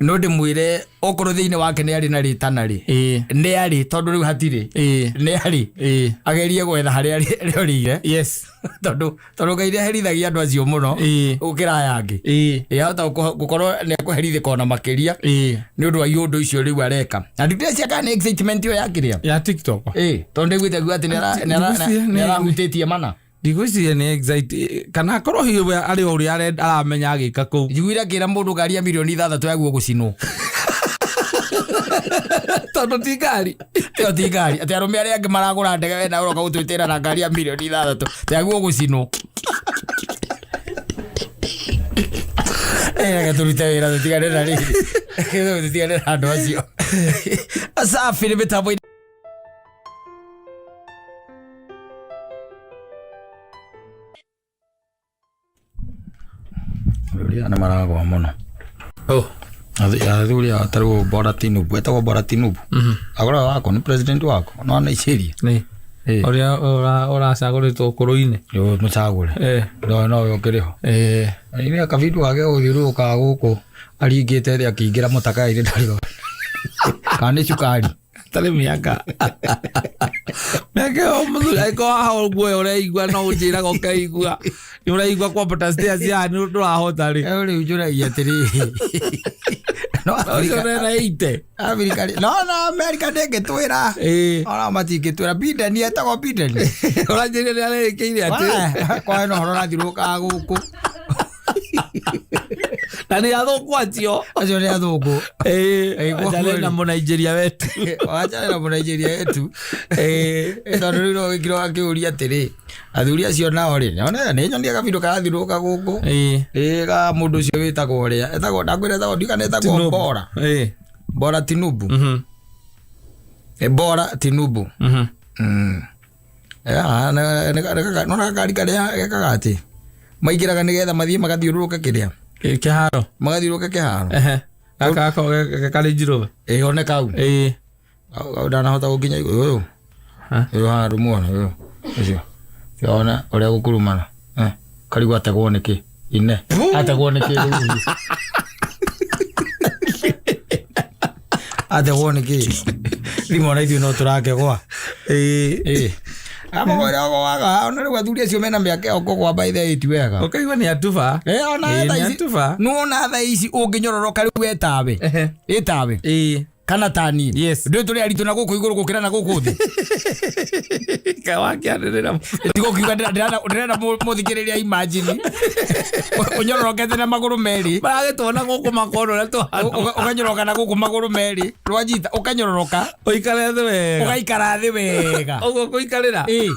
no ndĩmwĩre okorwo thĩinĩ wake nĩ arĩ na rĩtana rĩ, nĩ arĩ, tondũ rĩu hatirĩ, nĩ arĩ, agerie gwetha harĩa rĩorĩire, tondũ Ngai nĩ aherithagia andũ acio mũno gũkĩra aya angĩ. Yahota gũkorwo nĩ ekũherithĩka ona makĩria nĩ ũndũ wa iũndũ icio rĩu areka, na ndĩrecia kana nĩ excitement ĩyo yakĩrĩa. Ya TikTok. Ĩ tondũ ndaiguĩte akiuga atĩ Ndigwĩciria nĩ arahutĩtie mana. Ndigwĩciria nĩ excite kana akorwo hihi we arĩ o ũrĩa aramenya agĩka kũu. Njiguire akĩra mũndũ ngari ya mirioni 6 yaguo gũcinwo. Tondũ ti ngari. Ĩyo ti ngari, atĩ arũme arĩa angĩ maragũra ndege, we nawe ũroka gũtwĩtĩra na ngari ya mirioni 6 yaguo gũcinwo. Eh, reke tũrute wĩra, tũtigane na rĩrĩ, tũtigane na andũ acio. Safi nĩ mĩtambo. Athuri aya nĩ maragwa mũno. Oh. Athuri aya tarĩu Bola Tinubu, etagwo Bola Tinubu, agũraga wako nĩ president wako no wa Nigeria. Nĩ ũrĩa ũracagũrĩtwo ũkũrũ-inĩ. Nĩ mũcagũre. No nowe ũkĩrĩ ho. Ine kabindo gake gũthiũrũrũkaga gũkũ aringĩte thĩ akĩingĩra mũtakaĩ-inĩ, ndarĩ kana nĩ cukari. Tarĩ mĩaka ĩyo mũthuri angĩkorwo haha ũguo ũraigua no ũnjĩraga ũkaigua nĩ ũraigua kwambata stairs ya nĩ ndũrahota rĩ. Rĩu njũragia atĩrĩrĩ, no ũcio Afrika nena ite. Afrika no na Amerika ndĩngĩtwĩra. Ona matingĩtwĩra Biden etagwo Biden. Ũranjĩrire nĩ arĩkĩire atĩ kwa no horo rathiũrũrũkaga gũkũ. Na nĩ athũngũ acio. Acio nĩ athũngũ. Koguo Achane na rĩ. Mũnaijeria wetu. Wachane na Mũnaijeria wetu. Tondũ rĩu no gĩkĩro akĩũria atĩrĩ, athuri acio nao rĩ, nĩ nĩ nyonia kabindo karathiũrũrũka gũkũ. Ĩ ga mũndũ ũcio wĩtagwo ũrĩa etagwo, ndakwĩra etagwo, ndikana etagwo Bora Bora Tinubu. Bora Tinubu. Nona gakari karĩa gekaga atĩ maingĩraga nĩgetha mathiĩ magathiũrũrũke kĩrĩa Kĩharo. Magathiũrũrũke kĩharo. Ehe. Gaka gako karĩ njirũbe. Ĩ, one kau. Ĩĩ. Kau ndanahota gũkinya igũrũ ũyũ. Ha? Ũyũ haha ndũmuona ũyũ ũcio ona ũrĩa gũkurumana. Eh, karigwo ategwo nĩkĩ ine ategwo nĩkĩ rĩu ũyũ? Ategwo nĩkĩ thimũ ona ithuĩ no tũrakegwa. Ĩĩ. Ĩ, amagwĩra ũgwaga ona rĩu athuri acio mena mĩaka ĩyo kũgwa by the way ti wega. Ũkaigua nĩ atuba. Eh, ona Ĩĩ, thaa nĩ ici atuba. Nĩwona thaa ici ũngĩnyororoka rĩu etawe Ehe. ĩtawe Ĩĩ. Kana tani. Yes. Ndũĩ tũrĩ aritũ na gũkũ igũrũ gũkĩra na gũkũ thĩ. Wakĩanĩrĩra. Tigũkiuga ndĩrenda mũthikĩrĩria imagine ũnyororokete na magũrũ merĩ. Maragĩtuona gũkũ makona ũrĩa tũhana. Ũkanyoroka na gũkũ magũrũ merĩ rwanyita ũkanyororoka. Ũikare thĩ wega. Ũgaikara thĩ wega. Ũguo kũikarĩra. Ĩ.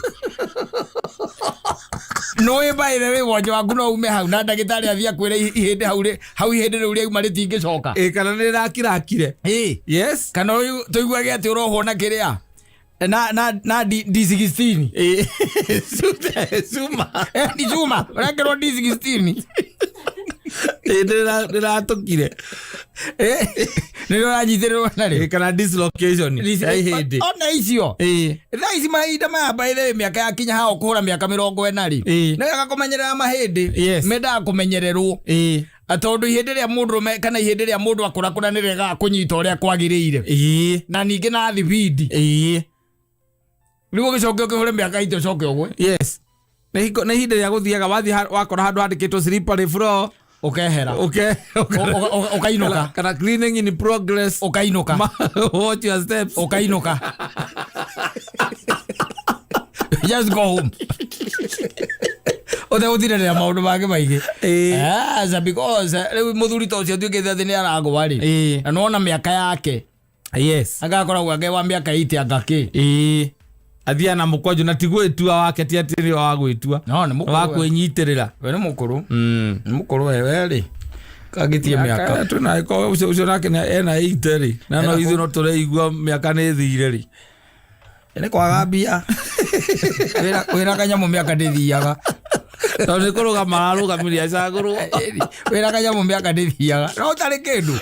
Nũĩ by the way wonje waku no ume hau na ndagĩtarĩ athiĩ akwĩre ihĩndĩ hau hau ihĩndĩ rĩu rĩauma rĩtingĩcoka. Ĩĩ, kana nĩ rĩrakirakire. Ĩ. Yes. Kana ũyũ tũiguage atĩ ũrohwo na kĩrĩa na D16. Ĩĩ. Cuma. Eh, ni cuma ũrekĩrwo D16. Ĩĩ, nĩratũkire. Eh, nĩrĩo ũranyitĩrĩrwo narĩo. Ĩĩ, kana dislocation ya ihĩndĩ. Ona icio. Ĩĩ. Thaa ici mahinda maya by the way mĩaka yakinya haha ũkũhũra mĩaka 40 rĩ, Ĩĩ. nĩ wega kũmenyerera mahĩndĩ. Yes. Mendaga kũmenyererwo. Ĩĩ. Tondũ ihĩndĩ rĩa mũndũrũme kana ihĩndĩ rĩa mũndũ akũrakũra nĩ rĩregaga kũnyita ũrĩa kwagĩrĩire. Ĩĩ. Na ningĩ na thibindi. Ĩĩ. Nĩguo ũgĩcoke ũkĩhũre mĩaka itũ ũcoke ũgwe. Yes, nĩ ihinda rĩa gũthiaga wathiĩ wakora handũ handĩkĩtwo slippery floor. Ũkehera. Ũkainũka. Kana cleaning in progress. Ũkainũka. Watch your steps. Ũkainũka, just go home ũtegũtindanĩra maũndũ mangĩ maingĩ. Ĩĩ. Aca, because rĩu mũthuri ta ũcio atuĩkĩte atĩ nĩ aragwa rĩ, Ĩĩ. na nĩwona mĩaka yake, agakoragwo ake wa mĩaka 80 anga kĩ. Ĩĩ, athiaga na mũkwanjũ na ti gwĩtua wake, ti atĩ nĩ wa gwĩtua. No nĩ Nĩ wa mũkũrũ. kwĩnyitĩrĩra. We nĩ mũkũrũ. Nĩ mũkũrũ wewe rĩ kangĩtie mĩaka. Twĩna ũcio nake ena 80 rĩ, na no ithuĩ no tũreigua mĩaka nĩ ĩthire rĩ. Nĩ kwaga mbia. Wĩra kanyamũ mĩaka ndĩthiaga. Tondũ nĩ kũrũgama ararũgamirie acagũrwo. Wĩra kanyamũ mĩaka ndĩthiaga no ũtarĩ kĩndũ.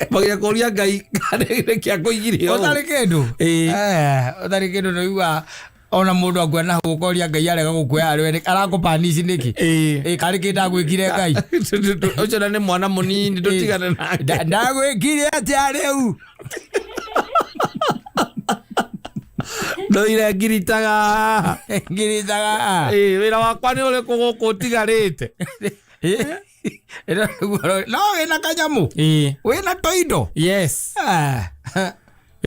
Magia kũria Ngai kana nĩkĩ akũigire ũũ. Ũtarĩ kĩndũ. Ĩĩ. Eh, ũtarĩ kĩndũ nĩ uga ona mũndũ akua na hau ũkoria Ngai arega gũkuoya arĩ arakũpanici nĩkĩ. Ĩĩ. Ĩ, karĩ kĩ ndagwĩkire Ngai? Ũcio na nĩ mwana mũnini ndũtigane nake. Ndagwĩkire atĩa rĩu? Ndoire ngiritaga. Ngiritaga. Ĩĩ, wĩra wakwa nĩ ũrĩkũ gũkũ ũtigarĩte? No wĩna kanyamũ. Ĩĩ. Wĩna tũindo. Yes. Ah,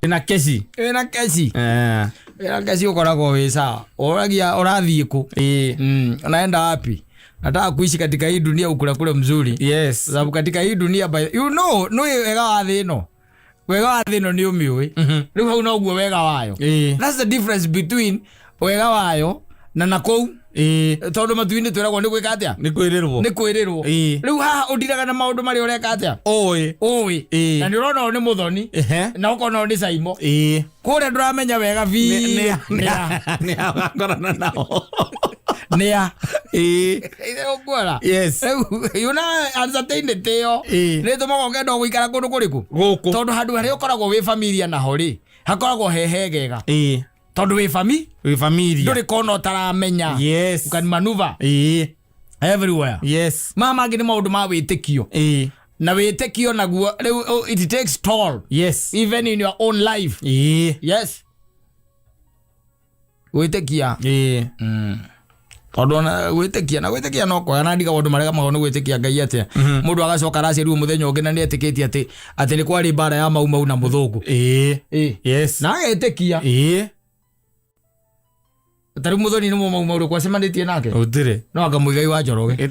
Wĩna keci. Wĩna keci. Eh. Wĩna keci ũkoragwo wĩ sawa ũragia ũrathiĩ kũ. Ĩĩ. Unaenda wapi? Nataka kuishi katika hii dunia ukula kule mzuri. Yes. Sababu katika hii dunia by, you know no wega wa thĩ ĩno, wega wa thĩ ĩno nĩ ũmĩũĩ. Rĩu hau noguo wega wayo. Ĩĩ. That's the difference between wega wayo na nakũu. Ĩĩ. Tondũ matu-inĩ twĩragwo nĩ gwĩka atĩa? Nĩ kwĩrĩrwo. Nĩ kwĩrĩrwo. Ĩĩ. Rĩu haha ũndiraga na maũndũ marĩa ũreka atĩa? Ũĩ. Ũĩ. Ĩĩ. Na nĩ ũrona ũyũ nĩ mũthoni na ũkona ũyũ nĩ caimo. Ĩĩ. Kũrĩa ndũramenya wega biũ Nĩ nĩ agakorana nao. Nĩ a Ĩĩ. ũkuona. Yes. Rĩu yuna uncertainty ĩyo Ĩĩ. nĩ ĩtũmaga ũkenda gũikara kũndũ kũrĩkũ? Gũkũ. Tondũ handũ harĩa ũkoragwo wĩ familia naho rĩ hakoragwo he hegega. Ĩĩ. Tondũ wĩ fami Wĩ familia. ndũrĩ kona ũtaramenya. Yes. You can maneuver Ĩĩ. everywhere. Yes. Maya mangĩ nĩ maũndũ ma wĩtĩkio. Ĩĩ. Na wĩtĩkio naguo rĩu, oh, it takes toll Yes. even in your own life. Ĩĩ. Yes, gwĩtĩkia. Ĩĩ. Tondũ ona gwĩtĩkia na gwĩtĩkia no kwega na ndiga maũndũ marĩa magwo nĩ gwĩtĩkia Ngai atĩa mũndũ agacoka araciarirwo mũthenya ũngĩ na nĩ etĩkĩtie atĩ nĩ kwarĩ mbara ya Mau Mau na mũthũngũ. Ĩĩ. Ĩ. Yes. Na agetĩkia. Ĩĩ. Tarĩu Mũthoni nĩ mũmauma ũrĩkũ acemanĩtie nake? Gũtirĩ. No anga Mũigai wa Njoroge.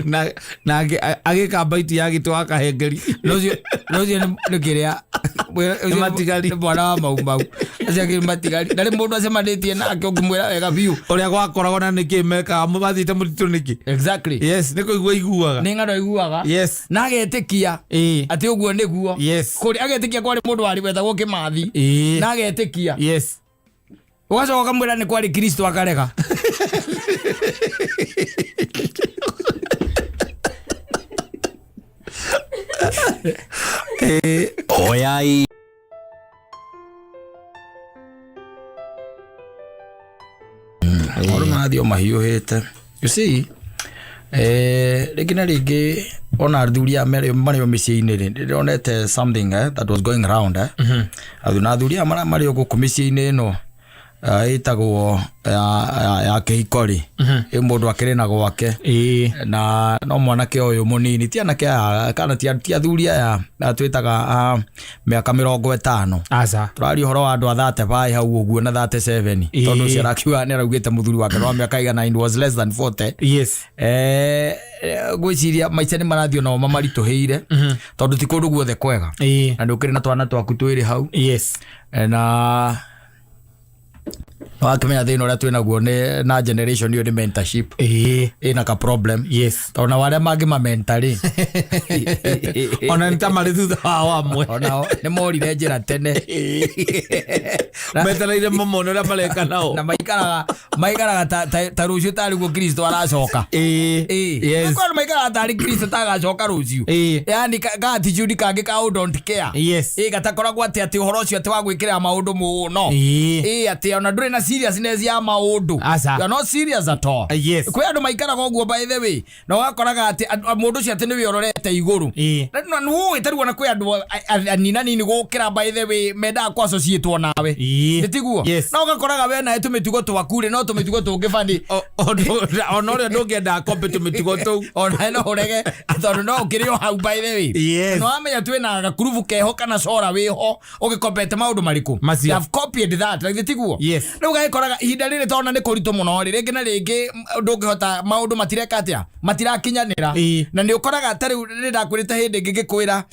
Na na agĩka mbaiti ya gĩtũ wa kahengeri. No ũcio no ũcio nĩ kĩrĩa Nĩ matigari. nĩ mwana wa Mau Mau. Acio angĩ nĩ matigari. Ndarĩ mũndũ acemanĩtie nake ũngĩmwĩra wega biũ. Ũrĩa gwakoragwo na nĩkĩ mekaga mathiĩte mũtitũ nĩkĩ? Exactly. Yes, nĩ kũigua iguaga. Nĩ ng'ano aiguaga. Yes. Na agetĩkia atĩ ũguo nĩguo. Yes. Kũrĩ agetĩkia kwarĩ mũndũ warĩ wetagwo Kĩmathi. Na agetĩkia. Yes. Ũgacoka ũkamwĩra nĩ kwarĩ Kristo akarega. Oyai. Maũndũ marathiĩ o mahiũhĩte. You see, rĩngĩ na rĩngĩ ona athuri aya marĩ o mĩciĩ-inĩ rĩ, ndĩronete something that was going round. Na athuri aya marĩ o gũkũ mĩciĩ-inĩ ĩno ĩtagwo ya kĩhiko rĩ, ĩ mũndũ akĩrĩ na gwake. Na no mwanake ũyũ mũnini, ti anake aya kana ti athuri aya twĩtaga a mĩaka 50. Aca. Tũraria ũhoro wa andũ a 35 hau ũguo na 37. Tondũ ũcio arakiuga nĩ araugĩte mũthuri wake no mĩaka igana and was less than 40. Yes. Ngwĩciria maica nĩ marathiĩ onao mamaritũhĩire, tondũ ti kũndũ guothe kwega. Na nĩ ũkĩrĩ na twana twaku twĩrĩ hau. Yes. Na wakĩmenya thĩna ũrĩa twĩnaguo nĩ na generation ĩyo nĩ mentorship. Ĩna ka problem. Yes. Tondũ nao arĩa mangĩ mamenta rĩ, ona nĩ ta marĩ thutha wao amwe. Onao nĩ morire njĩra tene. Metereire mamone ũrĩa mareka nao. Na maikaraga ta rũciũ tarĩ guo Kristo aracoka. Yes. Kwani maikaraga tarĩ Kristo tagacoka rũciũ. Yani ka attitude kangĩ ka oh, don't care. Yes. Gatakoragwo atĩ ũhoro ũcio atĩ wa gwĩkĩrĩra maũndũ mũno. Atĩ ona ndũrĩ na seriousness ya maũndũ. Aca. You are not serious at all. Yes. Kwĩ andũ maikaraga ũguo by the way. Na ũgakoraga atĩ mũndũ ũcio atĩ nĩwe ũrorete igũrũ. Na nĩ ũĩ tarĩu ona kwĩ andũ anina nini gũkĩra by the way mendaga kũ associate nawe. Nĩ tiguo? Yes. Na ũgakoraga we nawe tũmĩtugo twaku rĩ no tũmĩtugo tũngĩ bani. Ona ũrĩa ndũngĩenda kombe tũmĩtugo tũu. Ona no ũrege tondũ no ũkĩrĩ o hau by the way. Yes. No wamenya twĩna gakurubu keho kana cora wĩho ũgĩkombete maũndũ marĩkũ. Macio. They have copied that, githĩ tiguo? Yes. Rĩu ũgagĩkoraga ihinda rĩrĩ tondũ nĩ kũritũ mũno rĩ, rĩngĩ na rĩngĩ ndũngĩhota, maũndũ matireka atĩa, matirakinyanĩra. Na nĩ ũkoraga ta rĩu nĩ ndakwĩrĩte hĩndĩ ĩngĩ ngĩkwĩra,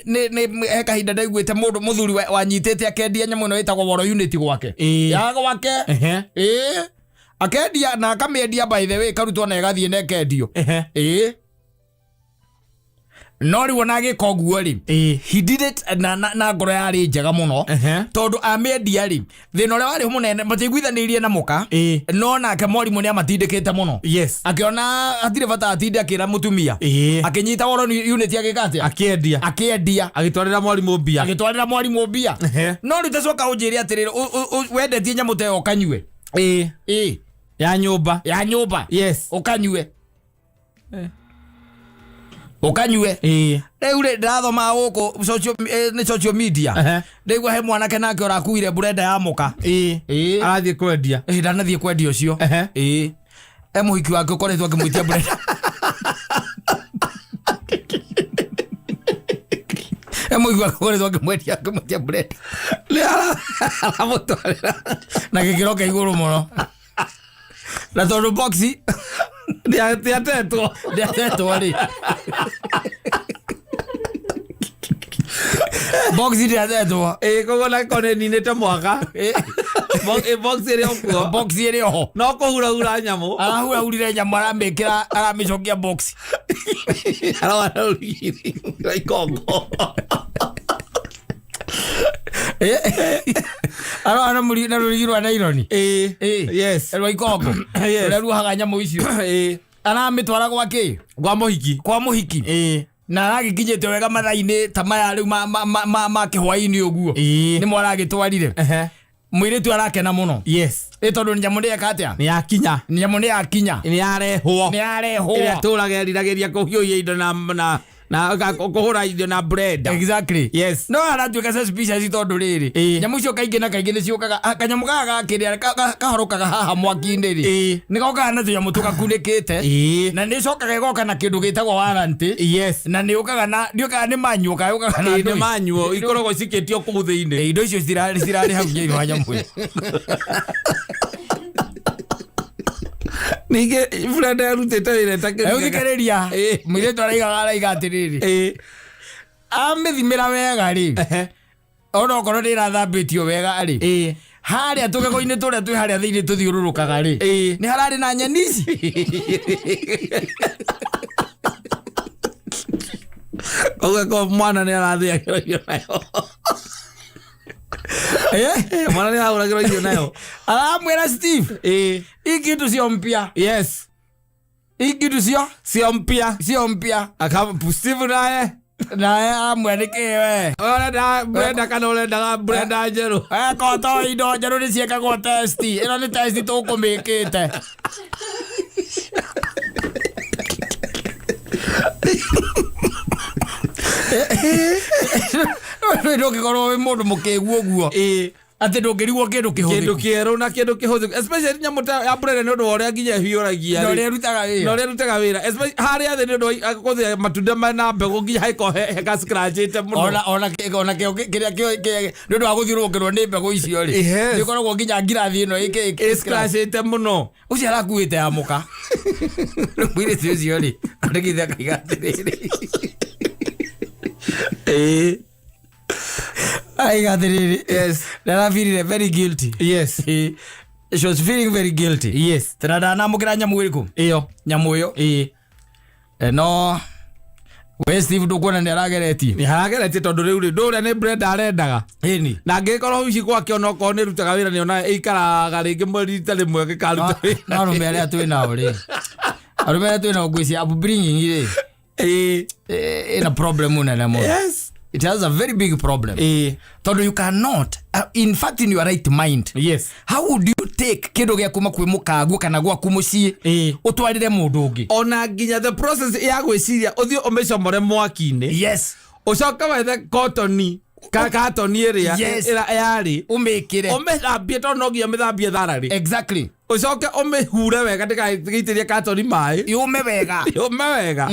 nĩ he kahinda ndaiguĩte mũndũ mũthuri wanyitĩte akendia nyamũ ĩno ĩtagwo woro unit gwake. Ya gwake. Akendia na akamĩendia by the way, karutwo na ĩgathiĩ na ĩkendio. No rĩu ona agĩka ũguo rĩ, he did it na ngoro yarĩ njega mũno. Tondũ amĩendia rĩ, thĩna ũrĩa warĩ mũnene matiaiguithanĩirie na mũka. No nake mwarimũ nĩ amatindĩkĩte mũno. Yes. Akĩona hatirĩ bata atinde akĩra mũtumia. Akĩnyita woro unit agĩka atĩa? Akĩendia. Akĩendia. Agĩtwarĩra mwarimũ mbia. Agĩtwarĩra mwarimũ mbia. No rĩu tacoka ũnjĩre atĩrĩrĩ, wendetie nyamũ ta ĩyo ũkanyue. Ya nyũmba. Ya nyũmba. Yes. Ũkanyue. Ũkanyue. Rĩu rĩ, ndĩrathoma gũkũ nĩ social media. Ndaigua he mwanake nake ũrakuire blender ya mũka. Arathiĩ kwendia. Ndanathiĩ kwendia ũcio. E mũhiki wake ũkoretwo akĩmwĩtia blender. E mũhiki wake ũkoretwo akĩmwĩtia blender. Nĩ aramũtwarĩra. Na gĩkĩro kĩa igũrũ mũno. Na tondũ boxi Ndĩatetwo. Ndĩatetwo rĩ. Boxi ndĩatetwo. Koguo na korwo nĩninĩte mwaka. Boxi ĩrĩ o kuo. Boxi ĩrĩ oho. No kũhurahura nyamũ. Arahurahurire nyamũ aramĩkĩra, aramĩcokia boxi. Arahurahurire ikongo. Arahura na rũrigi rwa naironi. Yes. Rwa ikongo. Yes. Rũrĩa ruohaga nyamũ icio. Aramĩtwara gwa kĩ? Gwa mũhiki. Kwa mũhiki. Na aragĩkinyĩte wega mathaa-inĩ ta maya rĩu ma kĩhwaĩ-inĩ ũguo. Nĩ mwaragĩtwarire. Mũirĩtu arakena mũno. Yes. Tondũ nyamũ nĩ yeka atĩa? Nĩ yakinya. Nyamũ nĩ yakinya. Nĩ yarehwo. Nĩ yarehwo. Ĩrĩa tũraga eriragĩria kũhiũhia indo Na kũhũra irio na blender. Exactly. Yes. No aratuĩka suspicious tondũ rĩrĩ, Ĩĩ. nyamũ icio kaingĩ na kaingĩ nĩ ciũkaga, kanyamũ gaka gakĩrĩa kahorũkaga haha mwaki-inĩ rĩ, Ĩĩ. nĩ gokaga na tũnyamũ tũgakunĩkĩte, Ĩĩ. na nĩ ĩcokaga ĩgoka na kĩndũ gĩtagwo warranty, Yes. na nĩ ũkaga na ndiũkaga nĩ manyuo kana yũkaga na Ĩĩ, nĩ ndũĩ. manyuo ikoragwo cikĩtio kũu thĩinĩ. Ĩĩ, indo icio cirarĩ hau thĩinĩ wa nyamũ ĩyo. Ningĩ blender ĩrutĩte wĩra ĩtakĩrĩ. Rĩu thikĩrĩria, Ĩĩ. mũirĩtu araiga atĩrĩrĩ, Ĩĩ. amĩthimĩra wega rĩ, Ehe. ona okorwo nĩ ĩrathambĩtio wega rĩ, Ĩĩ. harĩa tũgego-inĩ tũrĩa twĩ harĩa thĩinĩ tũthiũrũrũkaga rĩ, Ĩĩ. nĩ hararĩ na nyeni ici. Ũgakorwo mwana nĩ arathĩagĩra irio nayo. Eh? Mwana nĩ arahũragĩrwo irio nayo. Aramwĩra Steve, Ĩĩ. hii kitu sio mpya, Yes. hii kitu sio Sio mpya. Sio mpya. Steve naye. Naye amwĩra nĩkĩ we? Ũrenda blender kana ũrendaga blender njerũ? Koto indo njerũ nĩ ciĩkagwo test, ĩno nĩ test tũkũmĩkĩte. Ndũngĩkorwo wĩ mũndũ mũkĩgu ũguo Ĩĩ. atĩ ndũngĩrigwo kĩndũ Kĩndũ kĩhũthĩku kĩerũ na kĩndũ kĩhũthĩku. Especially nyamũ ta ya blender nĩ ũndũ wa ũrĩa nginya ĩhiũragia na rĩ. ũrĩa ĩrutaga Na wĩra. ũrĩa ĩrutaga wĩra. Especially harĩa thĩ nĩ ũndũ wa kũthĩa matunda mena mbegũ nginya haĩkorwo he scratchĩte mũno. Ona kĩo kĩrĩa nĩ ũndũ wa gũthiũrũrũkĩrwo nĩ mbegũ icio rĩ, Yes. nĩ ũkoragwo nginya ngirathi ĩno Ĩ scratchĩte mũno. Ũcio arakuĩte ya mũka. Mũirĩtu ũcio rĩ, andĩkĩte akaiga atĩrĩrĩ, Ĩĩ. aiga atĩrĩrĩ, Yes. ndarabirire very guilty. Yes. She was feeling very guilty. Yes. Tena ndanamũkĩra nyamũ ĩrĩkũ? Ĩyo. Nyamũ ĩyo. Ĩĩ. No we Steve ndũkuona nĩ arageretie. Nĩ harageretie tondũ rĩu rĩ ndũrĩa nĩ blender arendaga. Ĩni. Na angĩkorwo ici gwake onokorwo nĩ ĩrutaga wĩra nĩ onaga ĩikaraga rĩngĩ mweri rita rĩmwe gĩkaruta wĩra. No arũme arĩa twĩ nao rĩ, arũme arĩa twĩ nao ngwĩciria upbringing rĩ, Ĩĩ. ĩna problem nene mũno. Yes. It has a very big problem. Ĩĩ. Tondũ you cannot, in fact in your right mind, Yes. how would you take kĩndũ gĩa kuma kwĩ mũkaguo kana gwaku mũciĩ Ĩĩ. ũtwarĩre mũndũ ũngĩ? Ona nginya the process ya gwĩciria ũthiĩ ũmĩcomore mwaki-inĩ, Yes. ũcoke wethe kotoni katoni ĩrĩa Yes. ĩrĩa yarĩ, Ũmĩkĩre. ũmĩthambie tondũ no nginya ũmĩthambie thararĩ, Exactly. ũcoke ũmĩhure wega ndĩgagĩitĩrie katoni maĩ, Yũme wega. yũme wega,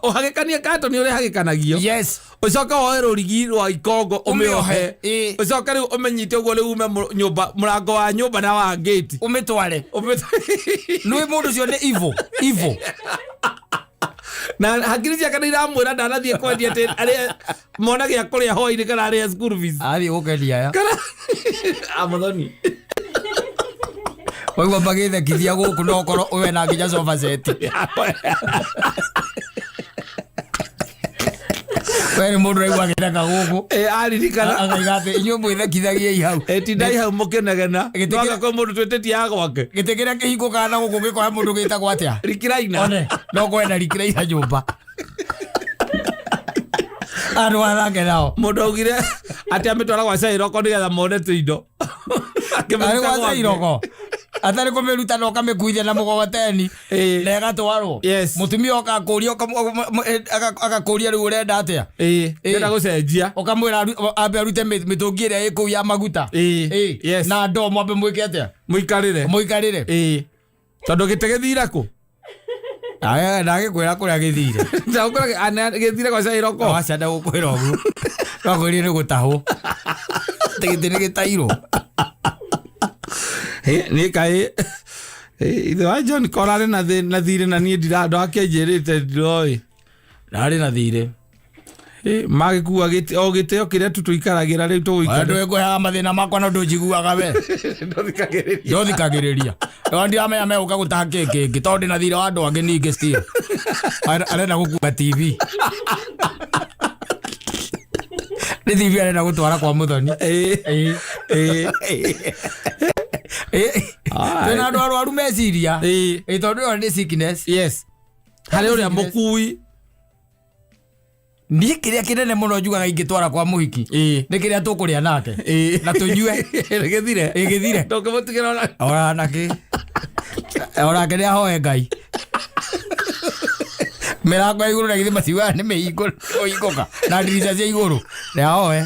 ũhagĩkanie katoni ũrĩa ĩhagĩkanagio, Yes. ũcoke woe rũrigi rwa ikongo ũmĩohe, Ĩĩ. ũcoke rĩu ũmĩnyite ũguo rĩu ume nyũmba, mũrango wa nyũmba na wa ngĩti. Ũmĩtware. Nĩ mũndũ ũcio nĩ evil. Evil. Na hakiri ciake nĩ iramwĩra ndanathiĩ kwendia atĩ arĩa mona gĩa kũrĩa hwainĩ kana arĩa school fees. Athiĩ gũkenia aya. Kana amathoni. Waigua magĩthekithia gũkũ no ũkorwo we na nginya sofa set. We nĩ mũndũ ũraigua agĩtheka gũkũ. Ĩ, aririkana. Akaiga atĩ inyuĩ mwĩthekithagiei hau. Ĩ, tindai hau mũkĩnegena. Gĩtĩ Twanga kwĩ mũndũ twĩtĩtie ya gwake. Gĩtĩ kĩrĩa kĩhingũkaga na gũkũ gĩkoya mũndũ gĩtagwo atĩa? Rikiraina. One, no kwenda rikiraina nyũmba. Andũ athake nao. Mũndũ augire atĩ amĩtwara gwa Cairoko nĩgetha mone tũindo. Akĩmĩruta Arĩ gwa gwake. Cairoko. Atarĩ kũmĩruta na ũkamĩkuithia na mũgogoteni Ĩĩ. na ĩgatwarwo. Yes. Mũtumia oka akũria agakũria rĩu ũrenda atĩa? Ĩ, Ĩ. ndĩrenda gũcenjia. Ũkamwĩra ambe arute mĩtũngi ĩrĩa ĩ kũu ya maguta. Ĩĩ. Ĩĩ. Yes. Na ndoo mwambe mwĩke atĩa? Mũikarĩre. Mũikarĩre. Ĩ. Tondũ gĩtĩ gĩthire kũ? Ndagĩkwĩra kũrĩa gĩthire. Ndagũkwĩra gĩthire gwa Cairoko. Aca ndagũkwĩra ũguo. Ndakwĩrire nĩ gũtahwo. Atĩ gĩtĩ nĩ gĩtairwo. Ĩ, nĩ kaĩ ĩ, ithe wa John kora arĩ na thirĩ na niĩ ndakĩnjĩrĩte ndiroĩ. Ndarĩ na thirĩ. Ĩ, magĩkua gĩtĩ o gĩtĩo kĩrĩa tu tũikaragĩra rĩu tũgũikara. Ndũĩkũheaga mathĩna makwa no ndũnjiguaga we. Ndũthikagĩrĩria. Ndũthikagĩrĩria. No ndiramenya megũka gũtaha kĩ kĩngĩ tondũ ndĩna thirĩ wa andũ angĩ ningĩ still. Arenda gũkua TV. Nĩ TV arenda gũtwara kwa Mũthoni. Ĩ, Ĩ. ĩ. Ĩ. Twĩna andũ arwaru meciria. Ĩ. Ĩ, tondũ ĩyo nĩ sickness. Yes. Harĩ ũrĩa mũkui. Niĩ kĩrĩa kĩnene mũno njugaga ingĩtwara kwa mũhiki Ĩ. nĩ kĩrĩa tũkũrĩa nake Ĩ. na tũnyue. Gĩthire. Ĩ, gĩthire. Ndũngĩmũtigĩra ona. Ona nake onake nĩ ahoe Ngai. Mĩrango ya igũrũ na githĩ matiugaga nĩ mĩhingo kũhingũka na ndirica cia igũrũ yaoe.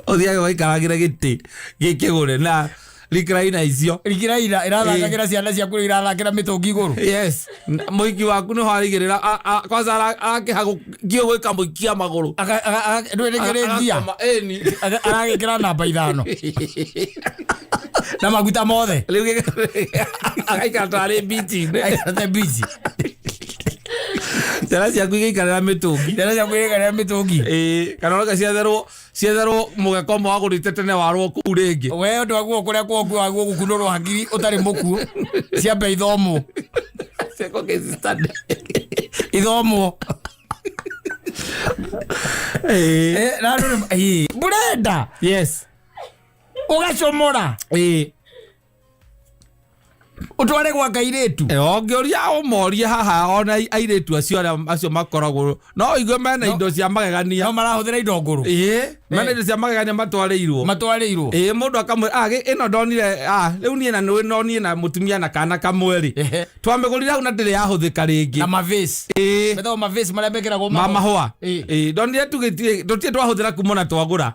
Ũthiage waikaragĩre gĩtĩ gĩkĩgũre na rikiraina icio. Rikiraina irathakagĩra ciana ciaku rĩu irathakĩra mĩtũngi igũrũ. Yes, mũhiki waku nĩho araigĩrĩra kwanza arakĩhagũkio gwĩka mũikia magũrũ. Ndwĩrĩkĩrĩtia. Agakoma, ĩni. Aragĩkĩra namba 5 na maguta mothe. Rĩu agaikara tarĩ mbici-inĩ. Aikarĩte mbici. Ciana ciaku igĩikarĩra mĩtũngi. Ciana ciaku igĩikarĩra mĩtũngi. Ĩĩ, kana ũroka cietherwo mũgeka ũmwe wagũrĩte tene warwo kũu rĩngĩ. We ũndũ waguo kũrĩa kwoku waguo gũkunũrwo hakiri ũtarĩ mũkuũ ciambe ithomwo. Ciekwo case study. Ithomwo. Ĩĩ. Na andũ ĩĩ, burenda. Yes. Ũgacomora. Ĩĩ. Ũtware gwa kairĩtu. Ũngĩũria ũmorie haha ona airĩtu acio arĩa acio makoragwo no ũigue mena indo cia magegania. No marahũthĩra indo ngũrũ. Ĩĩ, mena indo cia magegania matwarĩirwo. Matwarĩirwo. Ĩĩ, mũndũ akamwĩra ĩno ndonire, rĩu niĩ na nĩũĩ no niĩ na mũtumia na kana kamwe rĩ. Twamĩgũrire hau na ndĩrĩ yahũthĩka rĩngĩ. Na mavase. Ĩĩ. Metagwo mavase marĩa mekĩragwo ma mahũa. Ĩĩ. Ĩĩ, ndonire tũgĩtirĩ tũtirĩ twahũthĩra kuma ona twagũra.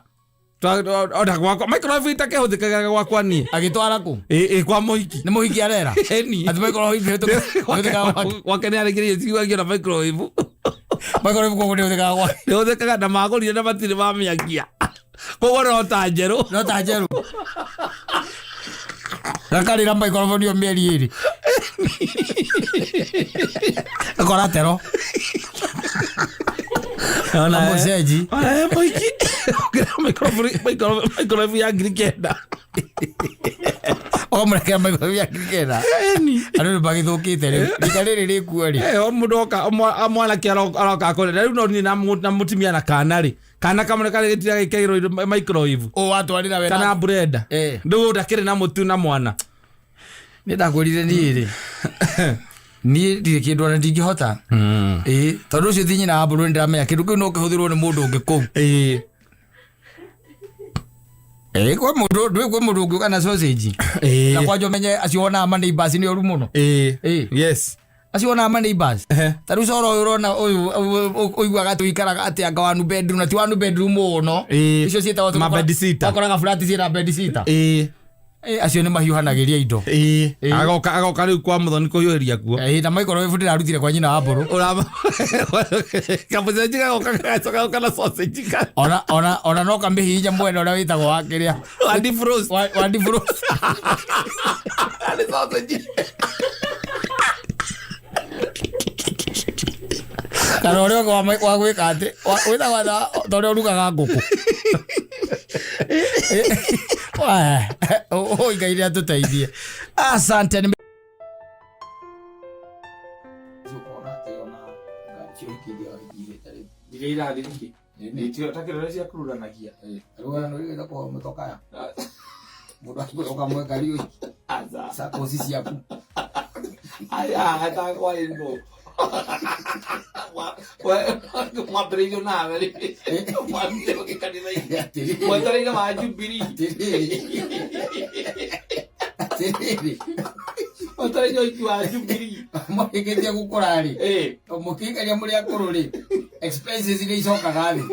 Ona gwakwa microwave itakĩhũthĩkaga gwakwa niĩ. Agĩtwara kũ? Ĩĩ, ĩĩ, kwa mũhiki. Nĩ mũhiki arera? Ĩni. Atĩ microwave ĩhũthĩkaga gwake. Gwake nĩ arĩkĩrĩire ciguagio na microwave. Microwave koguo nĩ ĩhũthĩkaga gwake. Nĩ ĩhũthĩkaga na magũrire na matirĩ mamĩakia. Koguo no ta njerũ. No ta njerũ. Gakarĩra microphone ĩyo mĩeri 2. Gakora tero. Ona Kamũcenji. Ona he mũhiki. Ũkĩra microwave ya 9,000. Ũkamũrekera microwave ya 9,000. Ĩni. Andũ nĩ magĩthũkĩte rĩu. Rika rĩrĩ rĩkuo rĩ. O mũndũ oka, mwanake aroka akore. Rĩu no niĩ na mũtumia na kana rĩ. Kana kamwe karĩ gĩtira gĩkĩrwo microwave. Ũ watwarĩra we Kana blender. Ndũgũ ndakĩrĩ na mũtu na mwana. Nĩ ndakwĩrire niĩ rĩ. Niĩ ndirĩ kĩndũ ona ndingĩhota. Ĩĩ, tondũ ũcio ti nyina wa mbũrũ nĩndĩramenya kĩndũ kĩu no kĩhũthĩrwo nĩ mũndũ ũngĩ kũu. Ĩĩ. Ĩĩ, kwĩ mũndũ, ndũĩ kwĩ mũndũ ũngĩũka na sausage. Ĩĩ. Na kwanja ũmenye acio wonaga ma neighbors nĩ oru mũno. Ĩĩ. Ĩĩ. Yes. Acio wonaga ma neighbors. Ta rĩu coro ũyũ ũrona ũyũ ũiguaga atĩ ũikaraga atĩ anga one bedroom na ti one bedroom ũno. Ĩĩ. Icio ciĩtagwo Ma bed sitter. Wakoraga flat ciĩna bed sitter. Ĩĩ. Acio nĩ mahiũhanagĩria indo. Ĩĩ. Agoka rĩu kwa mũthoni kũhiũhĩria kuo. Na microwave ndĩrarutire kwa nyina wa mbũrũ. Kamũcenji gagoka gagacoka goka na sausage ka. Ona no kamĩhihinya mwena ũrĩa wĩtagwo wa kĩrĩa. Wa defrost. Wa defrost. Nĩ sausage. Kana ũrĩa ũngĩ wa gwĩka atĩ, wĩtagwo atĩ, ta ũrĩa ũrugaga ngũkũ. Oi, Ngai nĩ atũteithie. Asante nĩ Iria irathiriki. Nĩ ta kĩrore cia kururanagia. Rũgano rũrĩ rwĩtagwo mũtokaya. Mũndũ akĩgũra ũkamwe ngari ũyũ. Aca. Sakoci ciaku. Aya, atakwa ĩno. Mwambĩrĩirio nawe rĩ. Mwambĩrĩirio gĩkanitha-inĩ. Atĩrĩrĩ. Mwetereire wa Jubilee. Atĩrĩrĩ. Atĩrĩrĩ. Mwetereire ũhiki wa Jubilee. Mwarĩkĩtie gũkũra rĩ. Ĩĩ. Mũkĩikaria mũrĩ akũrũ rĩ. Expenses nĩ icokaga thĩ.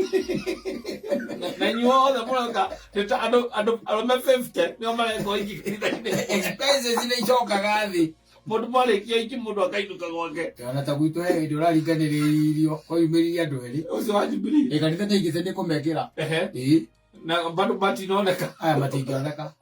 Na inyuĩ othe mũroka nĩ ta andũ arũme 50 nĩo mareka ũhiki kanitha-inĩ. Expenses nĩ icokaga thĩ. Mũndũ mwarĩkia ũhiki mũndũ akainũka gwake. Ona ta gwitũ he hĩndĩ ũraringanĩrĩirio koimĩririe andũ erĩ. Ũcio wa Jubilee. Ĩ kanitha nĩ aingĩte nĩ kũmekĩra. Ehe. Ĩĩ. Na bado matinoneka. Aya matingĩoneka.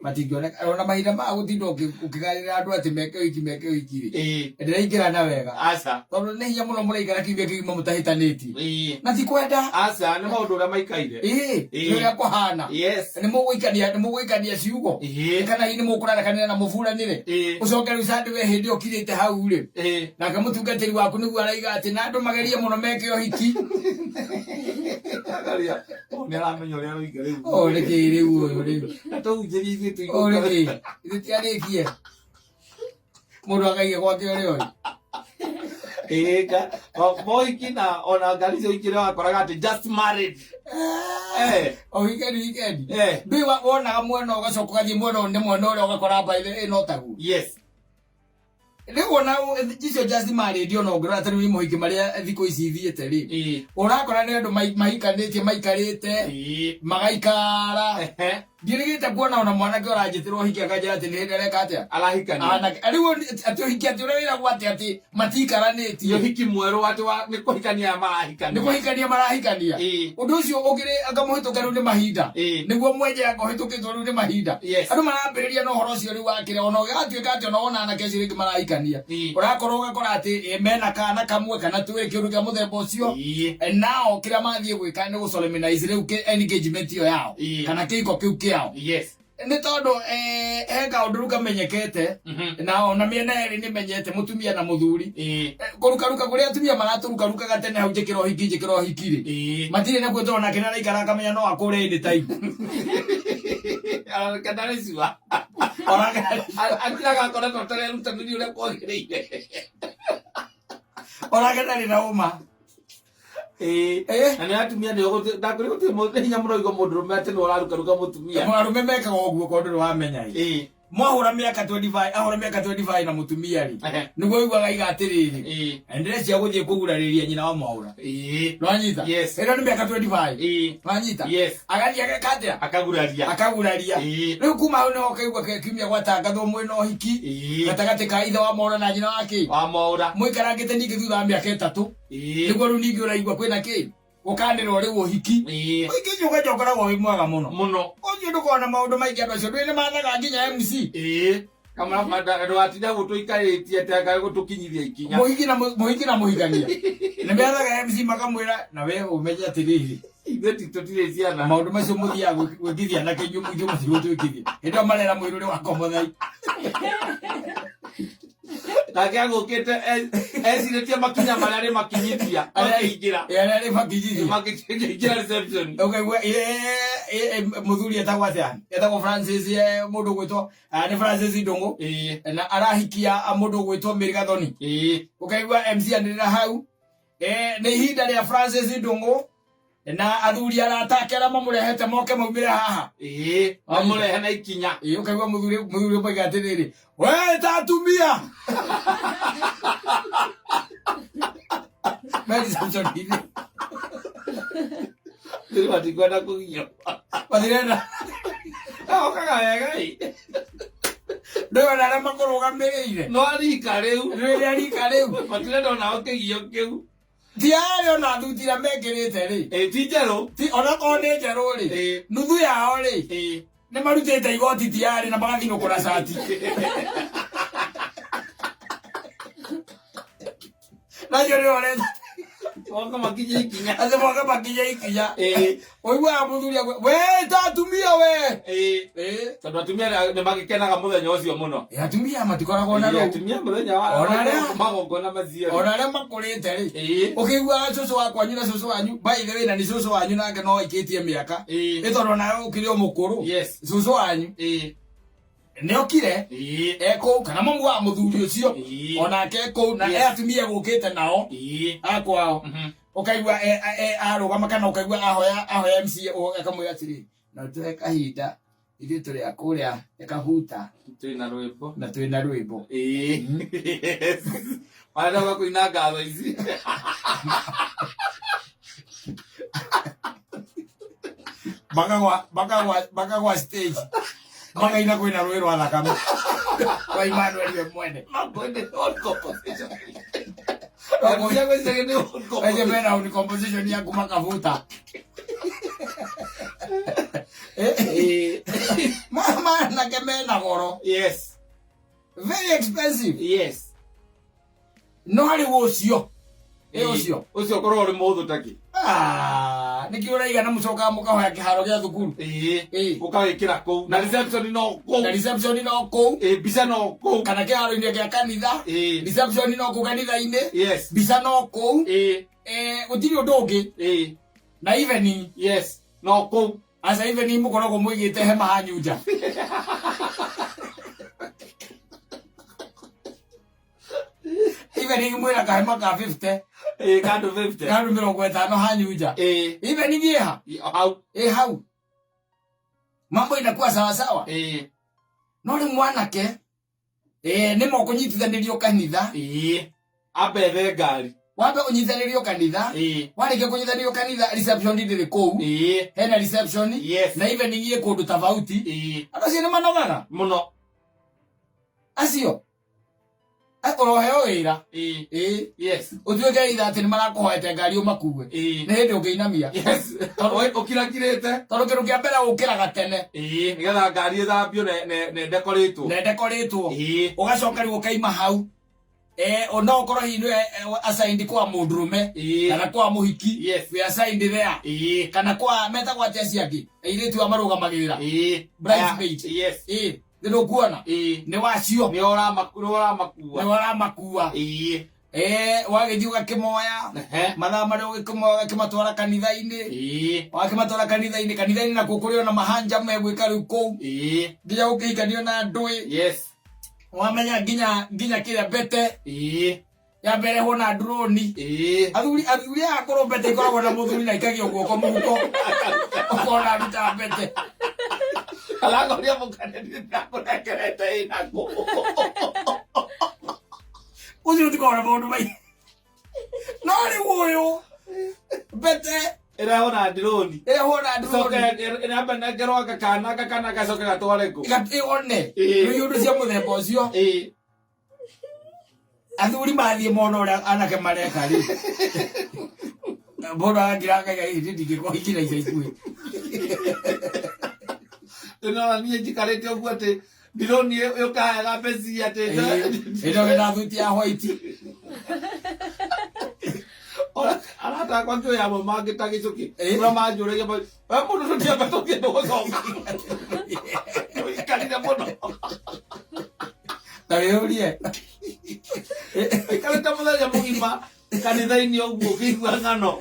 Matingĩoneka. Ona mahinda ma gũtinda ũkĩgarĩra andũ atĩ meke ũhiki, meke ũhiki rĩ. Ĩĩ. Ndĩraingĩra na wega. Aca. Tondũ nĩ hinya mũno mũraikara kiumia kĩgima mũtahĩtanĩtie. Ĩĩ. Na ti kwenda. Aca, nĩ maũndũ ũrĩa maikaire. Ĩĩ. Ĩĩ. Nĩ ũrĩa kũhana. Yes. Nĩ mũgũikania ciugo. Ĩĩ. Kana hihi nĩ mũkũrarakanĩra na mũburanĩre. Ĩĩ. Ũcoke rĩu Sunday we hĩndĩ ĩyo ũkirĩte hau rĩ. Ĩĩ. Nake mũtungatĩri waku nĩguo araiga atĩ na andũ magerie mũno meke ũhiki. Angalia, ũyũ nĩ aramenya ũrĩa aroiga rĩu. Ũyũ nĩ kĩĩ rĩu ũyũ rĩu? Na tũhunjĩrie ithuĩ tũigue. Ũyũ nĩ kĩĩ? Ithuĩ tiarĩkie. Mũndũ akaiga gwake ũrĩa ũrĩ. Ĩĩ, mohiki na ona ngari icio ikĩrĩ wakoraga atĩ just married. O weekend, weekend. Ndũĩ wonaga mwena ũgacoka ũgathiĩ mwena ũyũ nĩ mwena ũrĩa ũgakora by the way no taguo. Yes. Rĩu ona icio just marĩndio ona ũngĩrora ta rĩu nĩ mohiki marĩa thikũ ici ithiĩte rĩ, ũrakora nĩ andũ mahikanĩtie maikarĩte magaikara. Ndiĩrĩgĩte kuona ona mwanake ũranjĩtĩrwo ũhiki akanjĩra atĩ nĩ hĩndĩ areka atĩa. Arahikania. Anake rĩu atĩ ũhiki atĩ ũrĩa wĩragwo atĩ atĩ matikaranĩtie. Ũhiki mwerũ atĩ wa nĩ kũhikania marahikania. Nĩ kũhikania marahikania. Ũndũ ũcio ũngĩrĩ anga mũhĩtũke rĩu nĩ mahinda. Nĩguo mwenje anga ũhĩtũkĩtwo rĩu nĩ mahinda. Andũ marambĩrĩria na ũhoro ũcio rĩu wakĩrĩa ona ũgĩgatuĩka atĩ ona wona anake acio rĩngĩ marahikania. Ũrakorwo ũgakora atĩ mena kana kamwe kana twĩrĩ, kĩũndũ kĩa mũthemba ũcio. Nao kĩrĩa mathiĩ gwĩka nĩ gũsolemnize rĩu engagement ĩyo yao kana kĩhiko kĩu kĩao. Nĩ tondũ he kaũndũ rĩu kamenyekete na ona mĩena yerĩ nĩ menyete, mũtumia na mũthuri. Kũrukaruka kũrĩa atumia maratũrukarukaga tene hau, njĩkĩra ũhiki, njĩkĩra ũhiki rĩ, matirĩ nakuo, tondũ nake nĩ araikara akamenya no akũre anytime. Kana nĩ cua. Onake Akiraga akoretwo atarerutanĩria ũrĩa kwagĩrĩire. Onake ndarĩ na ũma. Na nĩ atumia nĩ ndakwĩra gũtirĩ nĩ hinya mũno igua mũndũrũme atĩ nĩ ũrarukaruka mũtumia. Arũme mekaga ũguo korwo ndũrĩ wamenya ĩ. Mwahũra mĩaka 25, ahũra mĩaka 25 na mũtumia rĩ, nĩguo ũiguaga iga atĩrĩrĩ, enderecia gũthiĩ kũgurarĩria nyina wa mwaũra. Nwanyita? Yes. Ĩno nĩ mĩaka 25. Nwanyita? Yes. Agathiĩ ageka atĩa? Akaguraria. Akaguraria. Rĩu kuma hau nĩho ũkaigua kiumia gwatangathwo mwĩna ũhiki gatagatĩ ka ithe wa mwaũra na nyina wa kĩ wa mwaũra. Mũikarangĩte ningĩ thutha wa mĩaka 3, nĩguo rĩu ningĩ ũraigua kwĩna kĩ gũkanĩrwo rĩu ũhiki. Ũhiki ũcio ũgacha ũkoragwo wĩ mwega mũno. Mũno. Ũcio ndũkoragwo na maũndũ maingĩ, andũ acio ndũĩ nĩ mathaga nginya MC. Ndũgatinda gũtũikarĩtie atĩ anga gũtũkinyithia ikinya. Mũhiki na mũhikania nĩ methaga MC makamwĩra na we ũmenye atĩrĩrĩ, ithuĩ ti tũtirĩ ciana. Maũndũ macio mũthiaga gwĩkithia anake inyuĩ ithuĩ mũtigũtwĩkithia. Hĩndĩ ĩyo marera mũirũ ũrĩa wakomothai. Nake agũkĩte ecirĩtie makinya marĩa arĩ makinyithia akĩingĩra. Arĩa arĩ makinyithia. Makĩingĩra reception. Ũkaigua mũthuri etagwo atĩa, etagwo Francis, mũndũ ũgwĩtwo nĩ Francis Ndũng'ũ na arahikia mũndũ ũgwĩtwo Mary Gathoni. Ũkaigua MC anĩrĩra hau, nĩ ihinda rĩa Francis Ndũng'ũ na athuri arata ake arĩa mamũrehete moke maumĩre haha. Mamũrehe na ikinya. Ũkaigua mũthuri ũmwe atĩrĩrĩ, we ta atumia Mary Samson hivi. Rĩu matikwenda kũgio. Matirenda. Okaga wega ĩ. Ndũĩ ona arĩa makũrũgamĩrĩire. No arika rĩu. Rĩrĩa rika rĩu. Matirenda onao kĩgio kĩu. Ti arĩa ona thuti iria mekĩrĩte rĩ. Ti njerũ. Ti onakorwo nĩ njerũ rĩ. Nuthu yao rĩ. Nĩ marutĩte igoti tiarĩ na magathinũkũra cati. Nacio nĩ ũreta. Moka makinye ikinya. Atĩ moka makinye ikinya. Ũiguaga mũthuri akwe, we ta atumia we. Tondũ atumia nĩ magĩkenaga mũthenya ũcio mũno. Atumia matikoragwo na rũu. Atumia mũthenya wa Ona arĩa- magongona macio. Ona arĩa makũrĩte rĩ, ũkĩiguaga cũcũ wa kwanyu na cũcũ wanyu, by the way, na nĩ cũcũ wanyu nake no aikĩtie mĩaka, nĩ tondũ onawe ũkĩrĩ o mũkũrũ. Cũcũ wanyu nĩ okire ekũu kana mamu wa mũthuri ũcio onake ekũu na e atumia gũkĩte nao akwao. Ũkaigua arũgama kana ũkaigua ahoya MC akamwĩra atĩrĩ, no tũhe kahinda ithuĩ tũrĩ a kũrĩa ĩkahuta. Twĩna rwĩmbo. Na twĩna rwĩmbo. Marenda gwa kũina ngatho ici. Makagwa stage makaina kwĩna rũĩ rwa thakame kwa Emmanuel we mwene. Makwende own composition. Cia gwĩciria nĩ own acio composition. Mena own composition yaku makabuta. Manake mena goro. Very expensive. No harĩ ũcio ĩ ũcio. Ũcio ũkorwo ũrĩ mũhũthũ takĩ. Ah, nĩkĩ ũraiga na mũcokaga mũkahoya kĩharo gĩa thukuru? Ũkawĩkĩra kũu na reception no kũu. Na reception no kũu. Mbica no kũu. Kana kĩharo-inĩ gĩa kanitha. Reception no kũu kanitha-inĩ. Mbica no kũu. Gũtirĩ ũndũ ũngĩ. Na evening. Yes, no kũu. Aca, evening mũkoragwo mũigĩte hema hanyu nja. Evening mwĩna kahema ka 50. Kandũ 50. Kandũ 50 hanyu nja. Evening ĩha? Hau. Ĩ hau mambo inakuwa sawa sawa. No rĩu mwanake Ĩĩ, nĩ ma ũkũnyitithanĩrio kanitha. Ĩĩ, ambethe ngari. Wambe ũnyitithanĩrio kanitha. Ĩĩ. Warĩkia kũnyitithanĩrio kanitha, reception ndĩrĩ kũu. Ĩĩ. Hena reception. Yes. Na evening ĩ kũndũ tofauti. Ĩĩ. Andũ acio nĩ manogaga. Mũno. Acio ũroheo wĩra. Ĩĩ. Ĩĩ. Yes. Ũtuĩke itha atĩ nĩ marakũhoete ngari ũmakue. Ĩĩ. Nĩ hĩndĩ ũngĩinamia. Yes. Ũkirakirĩte. Tondũ kĩndũ kĩa mbere ũkĩraga tene. Ĩĩ, nĩgetha ngari ĩthambio na ĩndekorĩtwo. Na ĩndekorĩtwo. Ĩĩ. Ũgacoka rĩu ũkaima hau. No ũkorwo hihi nĩwe assigned kwa mũndũrũme. Ĩĩ. Kana kwa mũhiki. Yes. We assigned there. Ĩĩ. Kana kwa metagwo atĩa acio angĩ? Airĩtu a marũgamagĩrĩra. Ĩĩ. Bridesmaid. Yes. Ĩĩ. Nĩ ndũkuona? Ĩĩ. Nĩ wacio. Nĩ ũramakua. Nĩ ũramakua. Ĩĩ. Wagĩthiĩ ũgakĩmoya. Mathaa marĩa ũgĩkĩmoya ũgakĩmatwara kanitha-inĩ. Ĩĩ. Wakĩmatwara kanitha-inĩ, kanitha-inĩ nakuo kũrĩ ona mahanja megwĩka rĩu kũu. Ĩĩ. Nginya gũkĩhikanio na ndũĩ. Yes. Wamenya nginya kĩrĩa mbete. Ĩĩ. Ya mbere ho na droni. Ĩĩ. Athuri aya akũrũ mbete ikoragwo na mũthuri na ikagio guoko mũhuko. Ũkona aruta mbete. Aragoria mũkane ndakũnengerete ĩnakũ. Ũcio ũtikoragwo na maũndũ maingĩ. No rĩu ũyũ mbete ĩrehwo na droni. Ĩrehwo na droni. Coke ĩramba nengerwo gakana gacoke gatware kũ. Ĩone. Ĩĩ. Rĩu ũndũ cia mũthemba ũcio. Ĩĩ. Athuri mathiĩ mona ũrĩa anake mareka rĩ. Mũndũ arakira akaiga ĩĩ ndingĩkũhikira ica ikuhĩ. Ndĩrona niĩ njikarĩte ũguo atĩ ndironi yũkaga mbeca atĩ. Ĩno wĩna thuti ya white. Arata akwa ngĩoya amwe mangĩ ta gĩcũkĩ. Ĩĩ. Ũrĩa manjũragia we mũndũ tũtiamba tũthiĩ tũgũcoka. Ũikarire mũno. Ta wĩyũrie. Ũikarĩte mũthenya mũgima kanitha-inĩ ũguo ũkĩigua ng'ano.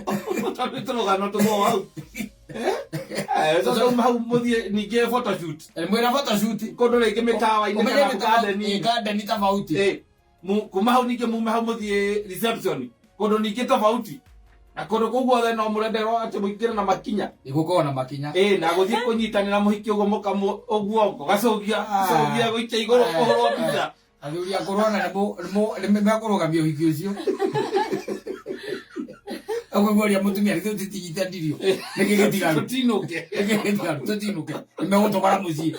Tondũ tũrũgano tũmwe hau. Coka uma hau mũthiĩ ningĩ photoshoot. Mwĩna photoshoot. Kũndũ rĩngĩ mĩkawa-inĩ Ũmenye kana garden-inĩ. garden tofauti. Kuma hau ningĩ mume hau mũthiĩ reception. Kũndũ ningĩ tofauti. Na kũndũ kũu guothe no mũrenderwo atĩ mũingĩre na makinya. Gũkorwo na makinya. Na gũthiĩ kũnyitanĩra mũhiki ũguo mũkamũ ũguo ũgacũgia, cũgia gũikia igũrũ kũhũrwo mbica. Athuri akũrũ ona nĩ mekũrũgamia ũhiki ũcio. Ũkũigua ũrĩa mũtumia githĩ tũtinyitanirio. Nĩkĩ gĩtigaru? Tũtinũke. Nĩkĩ gĩtigaru? Tũtinũke. Nĩ megũtũgora mũciĩ.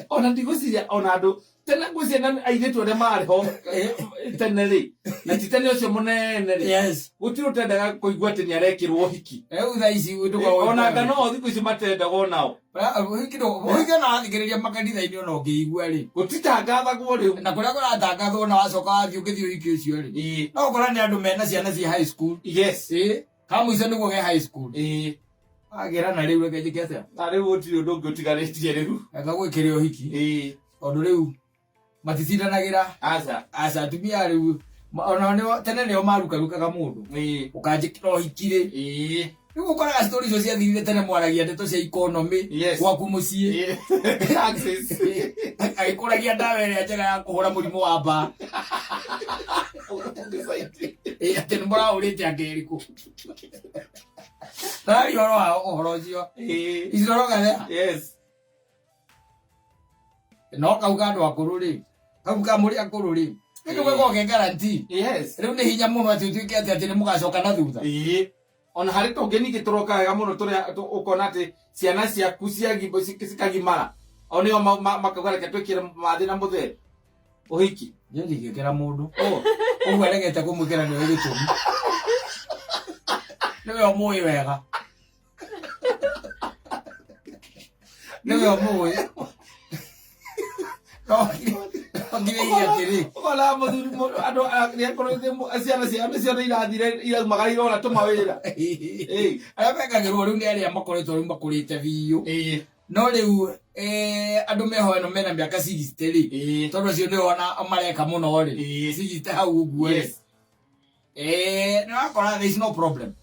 Ona ndigwĩciria ona andũ tene ngwĩciria na airĩtu arĩa marĩ ho tene rĩ, na ti tene ũcio mũnene rĩ. Yes. Gũtirĩ ũtendaga kũigua atĩ nĩ arekĩrwo ũhiki. Rĩu thaa ici ndũkoragwo Ona anga no thikũ ici matendaga onao. Ũhiki ona wathikĩrĩria makanitha-inĩ ona ũngĩigua rĩ. Gũtitangathagwo rĩu. Na kũrĩa kũratangathwo na wacoka wathiĩ ũngĩthiĩ ũhiki ũcio rĩ. Ĩĩ. No ũkora nĩ andũ mena ciana ciĩ high school. Yes. Ĩĩ. Ka mũico nĩguo ge high school. Ĩĩ. Agĩra na rĩu reke njĩke atĩa? Na rĩu gũtirĩ ũndũ ũngĩ ũtigarĩtie rĩu. Eka gwĩkĩre ũhiki. Ĩĩ. Tondũ rĩu matitindanagĩra. Aca. Aca atumia rĩu ona nĩo tene nĩo marukarukaga mũndũ. Ĩĩ. Ũkanjĩkĩra ũhiki rĩ. Ĩĩ. Rĩu ũkoraga story icio ciathirire tene mwaragia ndeto cia economy Yes. gwaku mũciĩ. Ĩĩ. Taxes. Agĩkũragia ndawa ĩrĩa njega ya kũhũra mũrimũ wa mbaa. Ĩĩ, atĩ nĩ mũrahũrĩte angĩ ĩrĩkũ. Tararia ũhoro wa ũhoro ũcio. Ĩĩ. Icoroga there. Yes. No kau ka andũ akũrũ rĩ. Kau ka mũrĩ akũrũ rĩ. Nĩ gũkorwo ke guarantee. Yes. Rĩu nĩ hinya mũno atĩ ũtuĩke atĩ nĩ mũgacoka na thutha. Ĩĩ. Ona harĩ tũngĩ ningĩ tũroka wega mũno tũrĩa ũkona atĩ ciana ciaku cikagimara. O nĩo makauga reke twĩkĩre mathĩ na mũthee. Ũhiki. Niĩ ndingĩkĩra mũndũ. Ũ. Ũguo aregete kũmwĩkĩra nĩwe gĩtũmi. Nĩwe ũmũĩ wega. Nĩwe ũmũĩ. No ngirĩire atĩrĩ. Ũkona mũthuri andũ nĩakorwo ciana ciao nĩcio nĩ irathire iraumaga irora tũmawĩra. Ĩĩ. Arĩa mekagĩrwo rĩu nĩ arĩa makoretwo rĩu makũrĩte biũ. Ĩĩ. No rĩu andũ meho ĩno mena mĩaka 60 rĩ. Ĩĩ. Tondũ acio nĩo ona mareka mũno rĩ. Ĩĩ. 60 hau ũguo rĩ. Yes. Nĩ wakora there is no problem.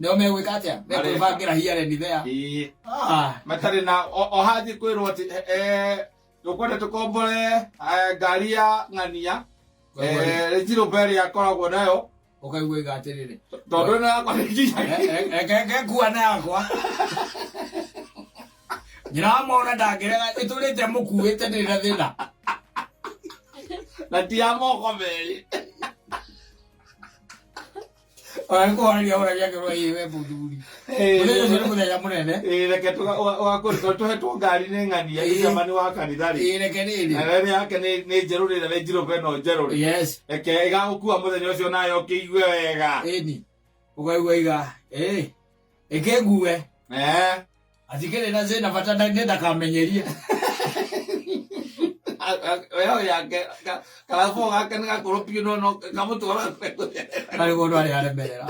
Nĩo megwĩka atĩa? Mekwĩbangĩra here and there. Ĩĩ. Ah. Matarĩ na o hathiĩ kwĩrwo atĩ tũkwenda tũkombore ngari ya ng'ania. Rĩnjirũmba ĩrĩa akoragwo nayo. Ũkaigua iga atĩrĩrĩ. Tondũ ĩno yakwa nĩ nginya. Reke ngekua na yakwa. Ndĩramona ndangĩrega ĩtũrĩte mũkuĩte ndĩrĩ na thĩna. Na ti ya moko merĩ. Ona nĩ kũhoreria horagia ngĩrwo ĩĩ we mũthuri. Mũthenya ũcio nĩ mũthenya mũnene. Ĩĩ, reke tũgakũrĩ tondũ tũhetwo ngari nĩ ng'ania Ĩĩ. icemani wa kanitha rĩ. Ĩĩ reke rĩrĩ. Na rĩrĩa yake nĩ njerũ rĩ na nĩ njirũ beno njerũ rĩ. Yes. Reke ĩgagũkua mũthenya ũcio nayo ũkĩigue wega. Ĩni. Ũkaigua iga ĩĩ ĩkĩngue. Eh. Atikĩrĩ na thĩna bata nĩ ndakamenyerie. Yo yake karabo gake nĩ gakũrũ biũ no no kamũtwara. Arĩ mũndũ arĩa aremerera.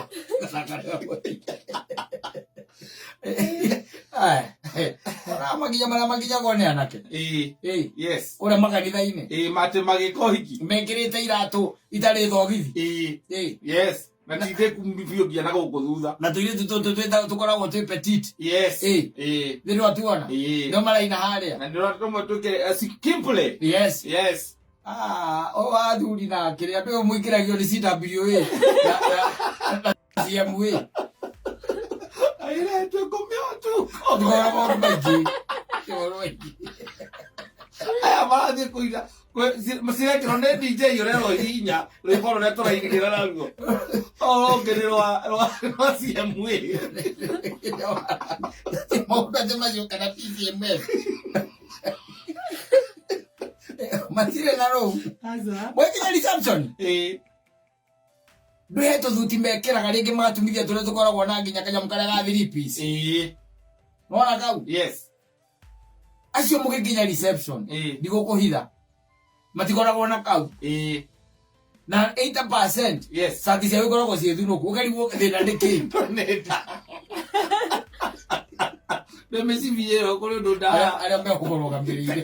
Ora makinya marĩa makinyagwo nĩ anake. Ĩĩ. Ĩĩ. Yes. Kũrĩa makanitha-inĩ. Ĩĩ matĩ magĩka ũhiki. Mekĩrĩte iratũ itarĩ thogithi. Ĩĩ. Ĩĩ. Yes. Na ti biũ nginya na gũkũ thutha. Na tũirĩtu tũtũ twĩtagwo tũkoragwo twĩ petit. Yes. Ĩĩ. Ĩĩ. Nĩ ndwatuona. Ĩĩ. Nĩo maraina harĩa. Na nĩ tũmwe twĩkĩre kimple. Yes. Yes. Ah, o athuri na kĩrĩa andũ mũingĩragio nĩ CWA na CMA. Airĩtu ikũmi ũtukũ. Tũkoragwo maũndũ maingĩ. Maũndũ maingĩ. Aya marathiĩ kũina cirekĩrwo nĩ DJ ũrĩa rũhihinya rwĩmbo rũrĩa tũrainĩra naruo. O rũngĩ nĩ rwa CMA. Maũndũ acio macio kana PCMF. Matirĩ na rũu. Mwekinya reception. Ĩĩ. Ndũhe tũthuti mekĩraga rĩngĩ magatumithia tũrĩa tũkoragwo na nginya kanyamũ karĩa ga three piece. Ĩĩ. Nĩwona kau? Yes. Acio mũgĩkinya reception. Ĩĩ. Ndigũkũhitha. Matikoragwo na kau. Ĩĩ. Na 80% Yes. cati ciao ikoragwo ciĩ thunũku. Ũkarigwo thĩna nĩ kĩĩ. Nĩ nĩ mĩcibi ĩyo kũrĩ ũndũ Arĩa mekũrũgamĩrĩire.